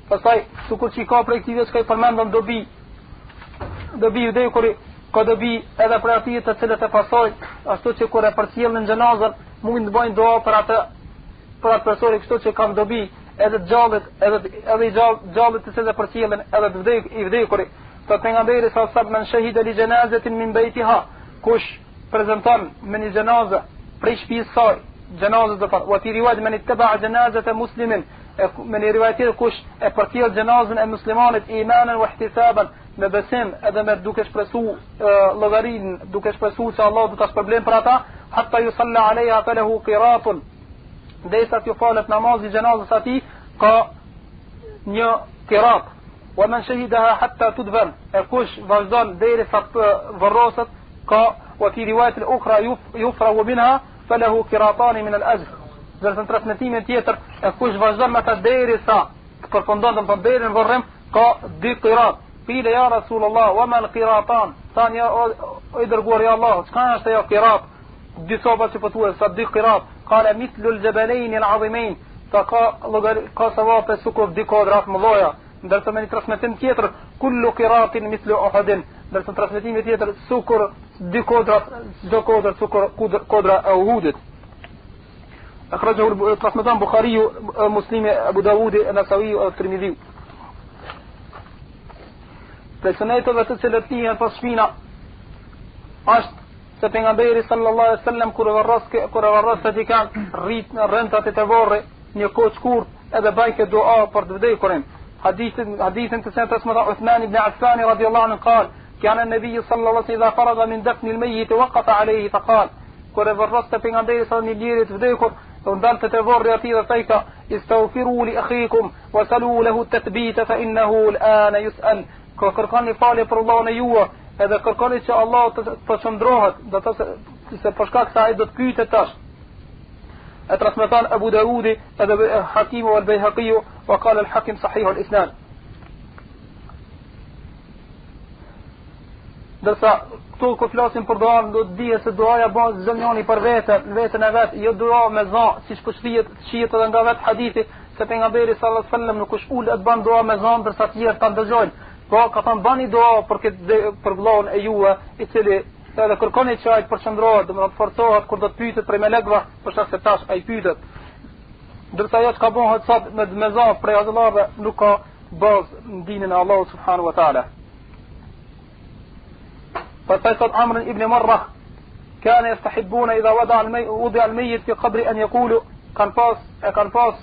Pastaj, sikur që i ka prej këtyre çka i përmendëm dobi, dobi i vdekuri, ka dobi edhe për atyre të cilët e pasojnë, ashtu që kur e përcjellin xhenazën, mund të bëjnë dua për atë për atë person, kështu që kanë dobi edhe të gjallit, edhe edhe i gjall, gjallit të cilët e përcjellin, edhe të vdek i vdekuri. Thotë pejgamberi sa sa men shahida li xhenazetin min bejtiha, kush prezenton me një xhenaze prej shtëpisë saj, xhenazës do të thotë, wa fi riwayat men ittaba xhenazete muslimin, e me një riwayat tjetër kush e përcjell xhenazën e muslimanit imanen wa ihtisaban, me besim edhe me duke shpresu llogarinë, duke shpresu se Allah do ta shpërblen për ata, hatta yusalla alaiha falahu qiratun. Derisa t'ju falet namazi i xhenazës atij, ka një qirat. Wa man shahidaha hatta tudfan, e kush vazhdon derisa të varroset, ka wa fi riwayat al-ukhra yufragu minha falahu qiratani min al-ajr. Ndërsa në transmetimin tjetër, e kush vazhdon me ta derisa të përfundon, do të thotë deri në varrim, ka dy qirat. Qila ya Rasulullah, wa mal qiratan? Thanë ja o, o i dërguar i Allahut, çka është ajo qirat? Dy copa që po thua sa dy qirat. Qala mithlu al-jabalayn al-azimayn. Tha ka llogari ka sevape sikur dy kodra të mëdha. Ndërsa me një transmetim tjetër, kullu qiratin mithlu Uhudin, ndërsa në transmetimin tjetër sikur dy kodra, çdo kodër sikur kodra e Uhudit. Akhrajahu transmeton Buhariu, Muslimi, Abu Dawudi, Nasawi dhe Tirmidhi. Prej suneteve të cilët lihen pas shpina është se pejgamberi sallallahu alaihi wasallam kur e varroske kur e varroste dikan rrit rrinte aty te vorri një kohë shkurt edhe bajke dua për të vdekurin hadithin hadithin të cilin transmeton Uthman ibn Affan radhiyallahu anhu qal كان النبي صلى الله عليه وسلم إذا فرغ من دفن الميت وقف عليه فقال kur e varroste pejgamberi sa një njeri të vdekur u ndalte te vorri atij dhe thojka istaghfiru li akhikum wa salu lahu tathbita fa innahu al'ana yus'al Ko kërkoni falje për vëllaun e juaj, edhe kërkoni që Allah të, të qëndrohet, do të thotë se për shkak se ai do të pyetet tash. E transmeton Abu Daudi edhe Hakimu wal Bejhakiu, wa kale el Hakim sahihul isnad. Ndërsa këtu kur flasim për duan, do të dihet se duaja bëhet çdo njeri për vete, në veten e vet, jo dua me zë, siç po shihet, shihet edhe nga vet hadithi se pejgamberi sallallahu alajhi wasallam nuk është ulë të bën dua me zë ndërsa të tjerët ta dëgjojnë. Po ka thënë bani dua për këtë për vëllaun e juaj, i cili edhe kërkoni që ai të përqendrohet, domethënë të forcohet kur do të pyetet prej melekëve, për shkak se tash ai pyetet. Ndërsa ajo çka bëhet sot me me zë prej hoxhallarëve nuk ka bazë në dinin e Allahut subhanahu wa taala. Pastaj thot Amr ibn Marrah, kana yastahibbuna idha wada al-may wudi al-mayyit fi qabri an yaqulu kan pas e kan pas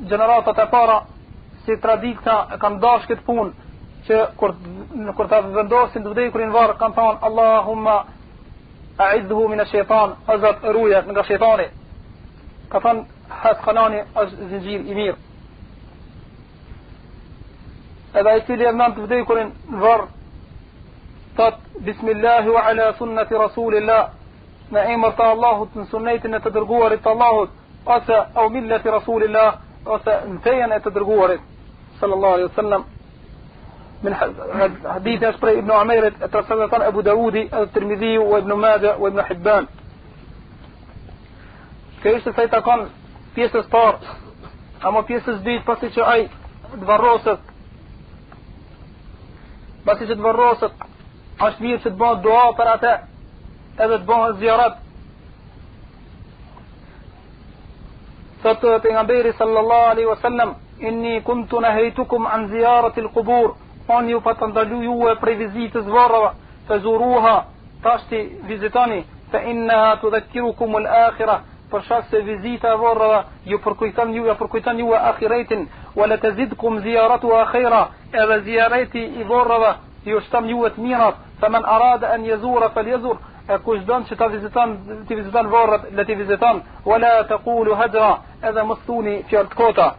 gjeneratat e para si tradita e kanë dash këtë punë që kur kur ta vendosin të vdekurin varr kanë thonë Allahumma a'idhu min ash-shaytan o Zot ruje nga shejtani ka thënë Askalani është zinxhir i mirë Edhe ai i cili e vënë të vdekurin në varr thot bismillahi wa ala sunnati rasulillah në emër të Allahut në sunnetin e të dërguarit të Allahut ose au millati rasulillah ose në fejen e të dërguarit sallallahu alaihi wasallam min hadithi është prej Ibn Umerit e transmeton Abu Daudi edhe Tirmidhiu wa Ibn Majah wa Ibn Hibban Kjo ishte sa i takon pjesës parë, ama pjesës dytë pasi që ai të varroset, pasi që të varroset, është mirë që të bëhet dua për atë, edhe të bëhet zijaret. Thotë pejgamberi sallallahu alaihi wasallam, inni kuntu nahaytukum an ziyarati al-qubur, unë ju pata ndalu juve prej vizitës varreve, fezuruha, Tashti vizitoni, fe innaha tudhakkirukum al-akhirah, për shkak se vizita e vorreve ju përkujton ju, ja përkujton juve ahiretin, wa la tazidkum ziyaratuha khaira, edhe zijareti i vorreve ju shton juve të mirat, fa man arada an yazura falyazur, e kush don që ta viziton, t'i viziton vorret, le t'i viziton, wa la taqulu hajra, edhe mos thuni fjalë të kota.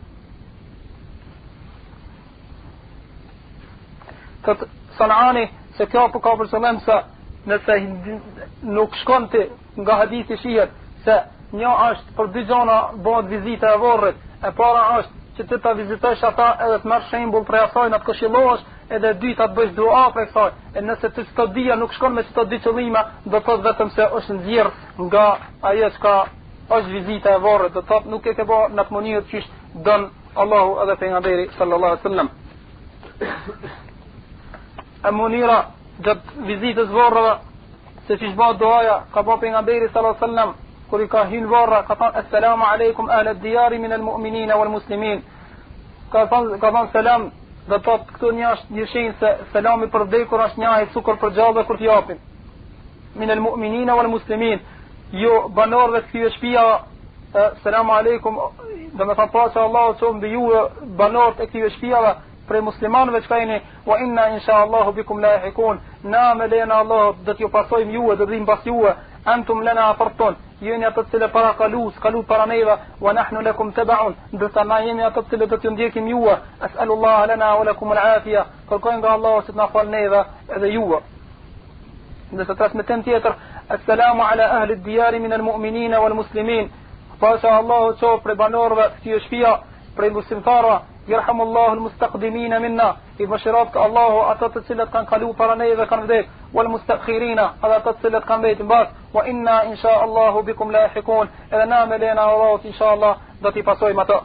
Thot Sanani se kjo po ka për qëllim se nëse nuk shkon ti nga hadithi shihet se një është për dy gjona bëhet vizita e vorrit e para është që ti ta vizitosh ata edhe të marrësh shembull prej asaj në të këshillohesh edhe e dyta të bësh dua prej kësaj e nëse ti këto dyja nuk shkon me këto dy qëllime do të thotë vetëm se është nxjerr nga ajo çka është vizita e vorrit do të thotë nuk e ke bë në atë mënyrë qysh don Allahu edhe pejgamberi sallallahu alaihi wasallam. E mënyra gjatë vizitës vorreve se qysh bëhet duaja ka bë pejgamberi sallallahu alaihi wasallam kur i ka hyrë vorra ka thënë assalamu alaikum ahla ad-diyar min al-mu'minin wal muslimin ka thënë ka thënë selam do të thotë këtu një është një shenjë se selami për vdekur është një sikur për gjallë kur t'japin min al mu'minin wal muslimin ju banorëve të këtyre shtëpiave selamu alejkum do me thënë paqja e Allahut qoftë mbi ju banorët e këtyre shtëpiave prej muslimanëve çka jeni wa inna insha Allahu bikum lahikun na me lejen e Allahut do t'ju pasojmë juve do të vijmë pas juve antum lana fartun ju jeni ato të cilët para kalus kalu para neve wa nahnu lakum tabaun ndërsa na jemi ato të cilët do t'ju ndjekim juve as'alullah lana wa lakum al-afia kërkojmë nga Allahu që të na fal neve edhe juve Ndërsa transmetim tjetër, Assalamu ala ahli diyari min al-mu'minin wal muslimin. Paqja e Allahut qoftë prej banorëve të këtyre shtëpia, prej muslimtarëve, yarhamullahu al-mustaqdimin minna. I mëshiroftë Allahu ata të cilët kanë kalu para neve kanë vdek, wal mustakhirina, edhe ata të cilët kanë mbetur mbas. Wa inna insha Allahu bikum lahikun. Edhe na me lejen e Allahut insha Allah do t'i pasojmë ato.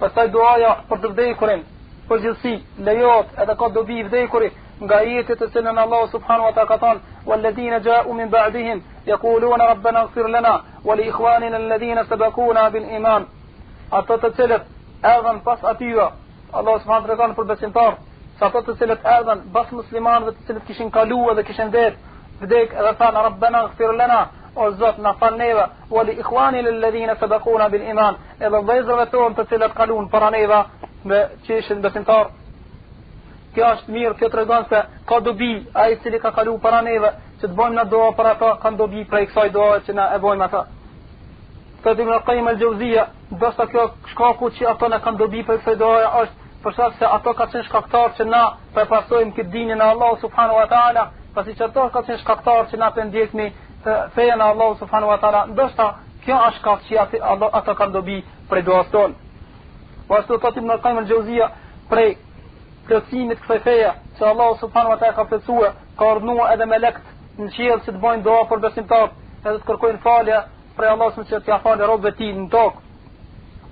Pastaj duaja për të vdekurin, përgjithësi, lejohet edhe ka dobi i vdekuri nga ajeti të cilën Allahu subhanahu wa taala ka thënë: "Walladhina ja'u min ba'dihim yaquluna rabbana ighfir lana wa li ikhwanina alladhina sabaquna bil iman." Ato të cilët erdhën pas atyre, Allahu subhanahu wa taala tregon për besimtar, se ato të cilët erdhën pas muslimanëve të cilët kishin kaluar dhe kishin vdek, vdek edhe thanë rabbana ighfir lana O Zot, na fal neve, wa li ikhwanina alladhina sabaquna bil iman, edhe vëllezërve tonë të cilët kaluan para neve me që ishin besimtar. Kjo është mirë, kjo tregon se ka dobi ai i cili ka kaluar para neve, që të bëjmë na dua për ata, kanë dobi prej kësaj duaje që na e bëjmë ata. Thotë Ibn Qayyim al-Jawziyya, ndoshta kjo shkaku që ata na kanë dobi prej kësaj duaje është për shkak se ato ka qenë shkaktar që na po e pasojmë këtë dinin e Allahut subhanahu wa taala, pasi që ato ka qenë shkaktar që na po ndjekmi fejen e Allahut subhanahu wa taala, ndoshta kjo është shkak që ato, ato kanë dobi prej duas tonë. Po ashtu thotë Ibn Qayyim al-Jawziya prej plotësimit kësaj feje që Allahu subhanahu wa taala ka plotësuar, ka urdhëruar edhe melekt në qiell që të bëjnë dua për besimtarët, edhe të kërkojnë falje prej Allahut që t'ia falë robëve të tij në tokë.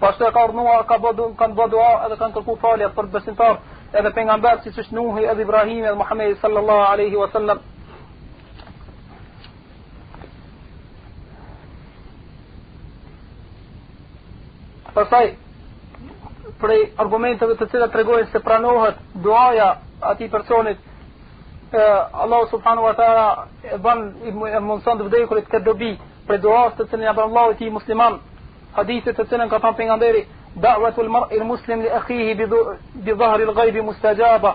Po ashtu e ka urdhëruar, ka bë kanë bë dua edhe kanë kërkuar falje për besimtarët, edhe pejgamberët siç është Nuhi, edhe Ibrahimi, edhe Muhamedi sallallahu alaihi wasallam. Pastaj prej argumenteve të cilat tregojnë se pranohet duaja atij personit e Allahu subhanahu wa taala e bën e mundson të vdekurit këtë dobi prej duas të cilën ja bën vëllai i tij musliman hadithit të cilën ka thënë pejgamberi da'watul mar'i muslim li akhihi bi dhahri al-ghaib mustajaba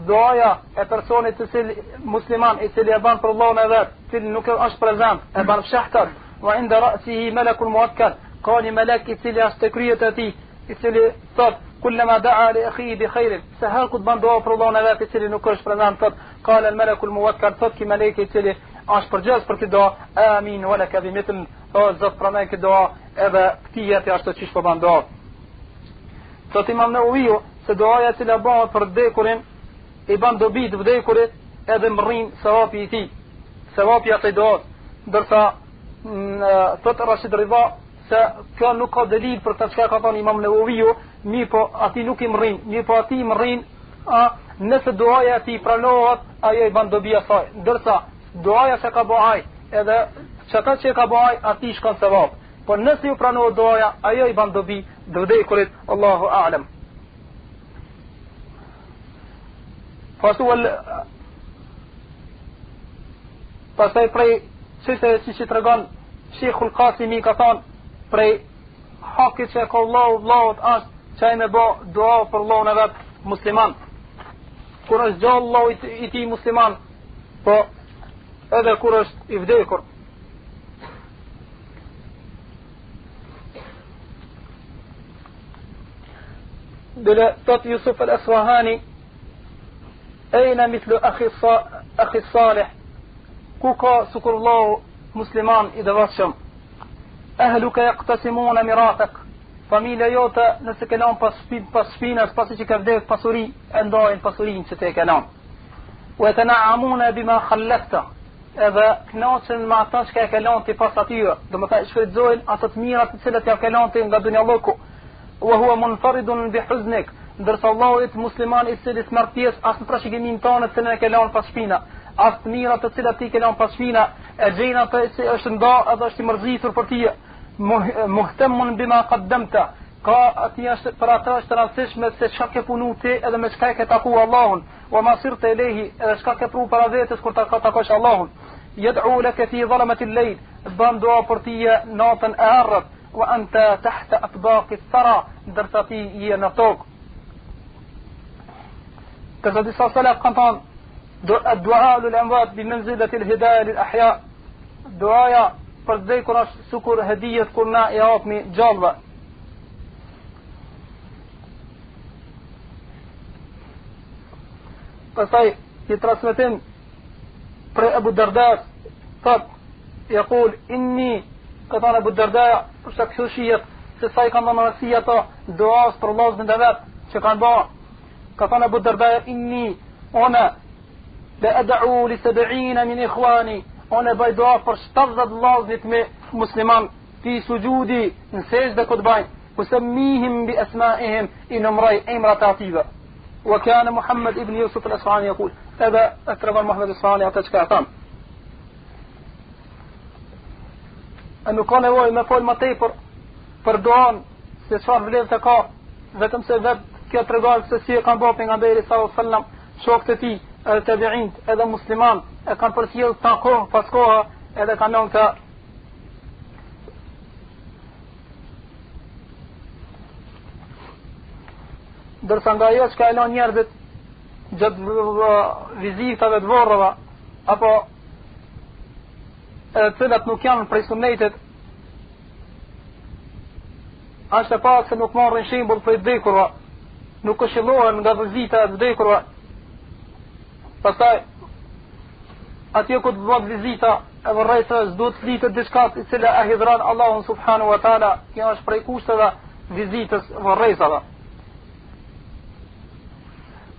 duaja e personit të cili musliman i cili e bën për vëllaun e vet, i cili nuk është prezent, e bën fshehtas, wa inda ra'sihi malakun muwakkal, ka një melek i cili është te kryet e tij, i cili thot kullama da'a li akhihi bi khairin, sa herë kur bën dua për vëllaun e vet i cili nuk është prezent, thot qala al malaku al muwakkal, thot ki meleki i cili është përgjegjës për këtë dua, amin wa laka bi mithl, o Zot pranoje këtë dua edhe këtij jepi ashtu qysh po bën dua. Thot Imam Neveviu se duaja e cila bëhet për vdekurin i bën dobi të vdekurit edhe mrrin sevapi i tij, sevapi i asaj duas. Ndërsa thot Rashid Ridha se kjo nuk ka delil për këtë çka ka thënë Imam Neveviu, mirëpo atij nuk i mrrin, mirëpo atij i mrrin a nëse duaja e tij pranohet, ajo i bën dobi asaj. Ndërsa duaja që ka bë ai, edhe çka që ka bë ai, atij shkon sevap. Por nëse ju pranohet duaja, ajo i bën dobi të vdekurit, Allahu a'lam. Po ashtu pastaj prej çështjeve siç i tregon Sheikhul Qasimi ka thënë prej hakit që e ka vllau vllaut është që ai me bë dua për vllaun e vet musliman. Kur është gjallë vllau i tij musliman, po edhe kur është i vdekur. Bile thot Jusuf el Asfahani Ejna mithlu akhi, akhi salih Ku ka sikur vllau musliman i devotshëm Ehluke jaktesimune mirathek Familja jote nëse ke lanë pas, pas shpinës Pasi që ke vdek pasuri E ndajnë pasurinë që ti e ke lanë Ue jetenaamune bima khallefte edhe kënaqen me ato çka e ke lënë ti pas atyre, domethënë shfrytëzojnë ato të mira të cilat ja ke lënë ti nga dunjallëku. Wa huwa munfaridun bi huznik, ndërsa vllau yt musliman i cili s'merr pjesë as në trashëgiminë tënde të cilën e ke lënë pas shpina, as të mirat të cilat ti ke lënë pas shpina, e gjen atë se është nda edhe është i mërzitur për ty. Muhtamun bima qaddamta, ka aty është për atë është e rëndësishme se çka ke punu ti edhe me çka e ke taku Allahun. Wa ma sirte ilejhi, edhe çka ke pru para vetes kur ta takosh Allahun. Yad'u laka fi dhalamati al-layl, bën dua për ty natën e errët, wa anta tahta atbaqi ath-thara, ndërsa ti je në tokë. Ndërsa disa selef kanë thënë, dua lil amwat bi manzilati al-hidayah lil ahya. Duaja për të vdekur është sikur hedijet kur na i japmi gjallëve. Pastaj një transmetim prej Abu Darda thot yaqul inni ka thënë Abu Darda për shkak se shihet se sa i kanë dhënë rëndësi ato duas për vëllazërit e vet që kanë bërë ka thënë Abu Darda inni unë la ad'u li 70 min ikhwani unë bëj dua për 70 vëllazërit mi musliman fi sujudi në sexhde kur të bajnë usemmihim bi esmaihim i numroj emrat e atyve wa kana Muhammed ibn Yusuf al-Asfahani yaqul edhe e tregon Muhammed al-Asfahani atë çka e thanë e nuk ka nevojë me fol më tepër për duan se çfarë vlerë ka vetëm se vet kjo tregon se si e kanë bërë pejgamberi sallallahu alaihi wasallam shokët e tij edhe tabiinët edhe musliman e kanë përcjell ta kohë pas kohe edhe kanë lënë të Ndërsa nga ajo çka e lënë njerëzit gjatë vizitave të vorreve apo edhe të cilat nuk janë prej sunnetit është e para se nuk marrin shembull prej vdekurve. Nuk këshillohen nga vizita e të vdekurve. Pastaj atje ku të bëhet vizita e varrezave s'duhet të flitet diçka e cila e hidhron Allahun subhanahu wa taala, kjo është prej kushteve vizitës varrezave.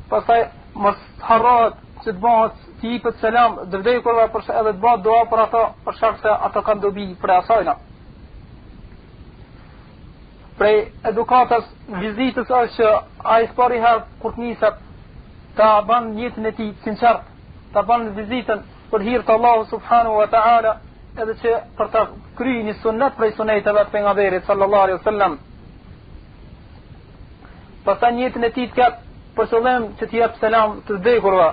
Pastaj mos harrohet që të bëhet të jepet selam të vdekurve për edhe të bëhet dua për ato, për shkak se ato kanë dobi prej asajna. Prej edukatës vizitës është që ai së pari herë kur të niset ta ban nijetin e tij të sinqert, ta ban vizitën për hir të Allahut subhanahu wa taala, edhe që për ta kry një sunnet prej sunneteve të pejgamberit sallallahu alaihi wasallam. Pastaj nijetin e tij të ketë për qëllim që t'i jep selam të vdekurve.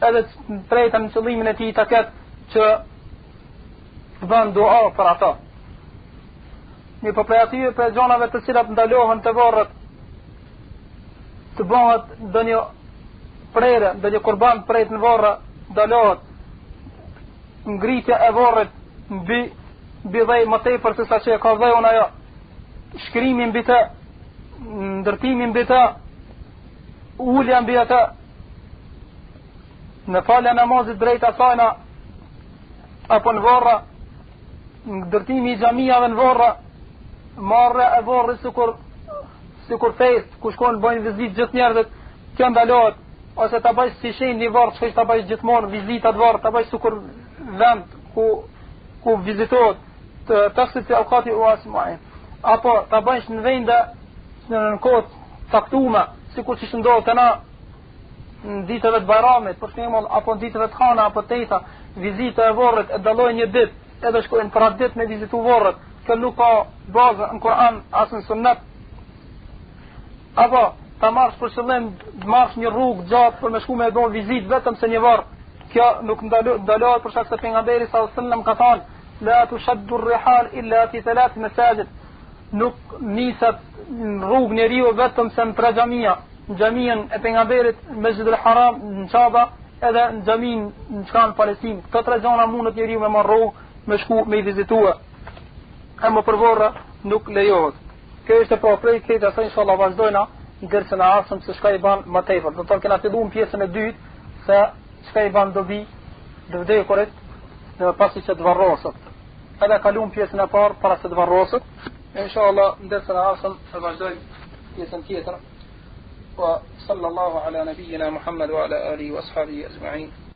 Edhe të tretën qëllimin e tij ta ketë që të bën dua për ato. Mirëpo prej atyre prej gjanave të cilat ndalohen te varret, të bëhet ndonjë prerje, ndonjë kurban prejt në varre, ndalohet ngritja e varrit mbi mbi dhe më tepër se sa që e ka dheun ajo, shkrimi mbi të, ndërtimi mbi të, ulja mbi atë, në falja namazit drejt asajna, apo në vorra, ndërtimi i xhamiave në vorra, marrja e vorrit sikur sikur festë, ku shkojnë bëjnë vizitë gjithë njerëzit, kjo ndalohet, ose ta bëjsh si shenjë një varr, që ta bëjsh gjithmonë vizitat varr, ta bëjsh sikur vend ku ku vizitohet të takhsis eukati u asmai. Apo ta bëjsh në vende në në kohë të caktume, sikur që ndodh te na në ditëve të Bajramit, për shembull, apo në ditëve të hana apo të ejta, vizita e vorrit e dallojnë një ditë, edhe shkojnë për atë ditë me vizitu vorret. Kjo nuk ka bazë në Kur'an as në Sunnet. Apo ta marrësh për qëllim të marrësh një rrugë gjatë për me shku me bë vizitë vetëm se një varr. Kjo nuk ndalohet për shkak se pejgamberi sallallahu alajhi wasallam ka thënë la tushaddu ar-rihal illa fi thalath masajid. Nuk niset në rrugë njeriu vetëm se në tre xhamia, në xhaminë e pejgamberit në Mesxhid al-Haram në Qaba, edhe në xhaminë në çka në Palestinë. Këto tre gjëra mundet njeriu me marrë rrugë, me shku me i vizitue. E më për vorra nuk lejohet. Kjo ishte pra prej kësaj asaj inshallah vazhdojna në dersin e ardhshëm se çka i ban më tepër. Do të thotë kena filluar pjesën e dytë se çka i ban dobi të vdekurit në pasi që të varroset. Edhe kalum pjesën e parë para se të varroset. Inshallah në dersin e ardhshëm e vazhdojmë pjesën tjetër. Wa sallallahu ala nabiyyina Muhammad wa ala alihi wa ashabihi ajma'in.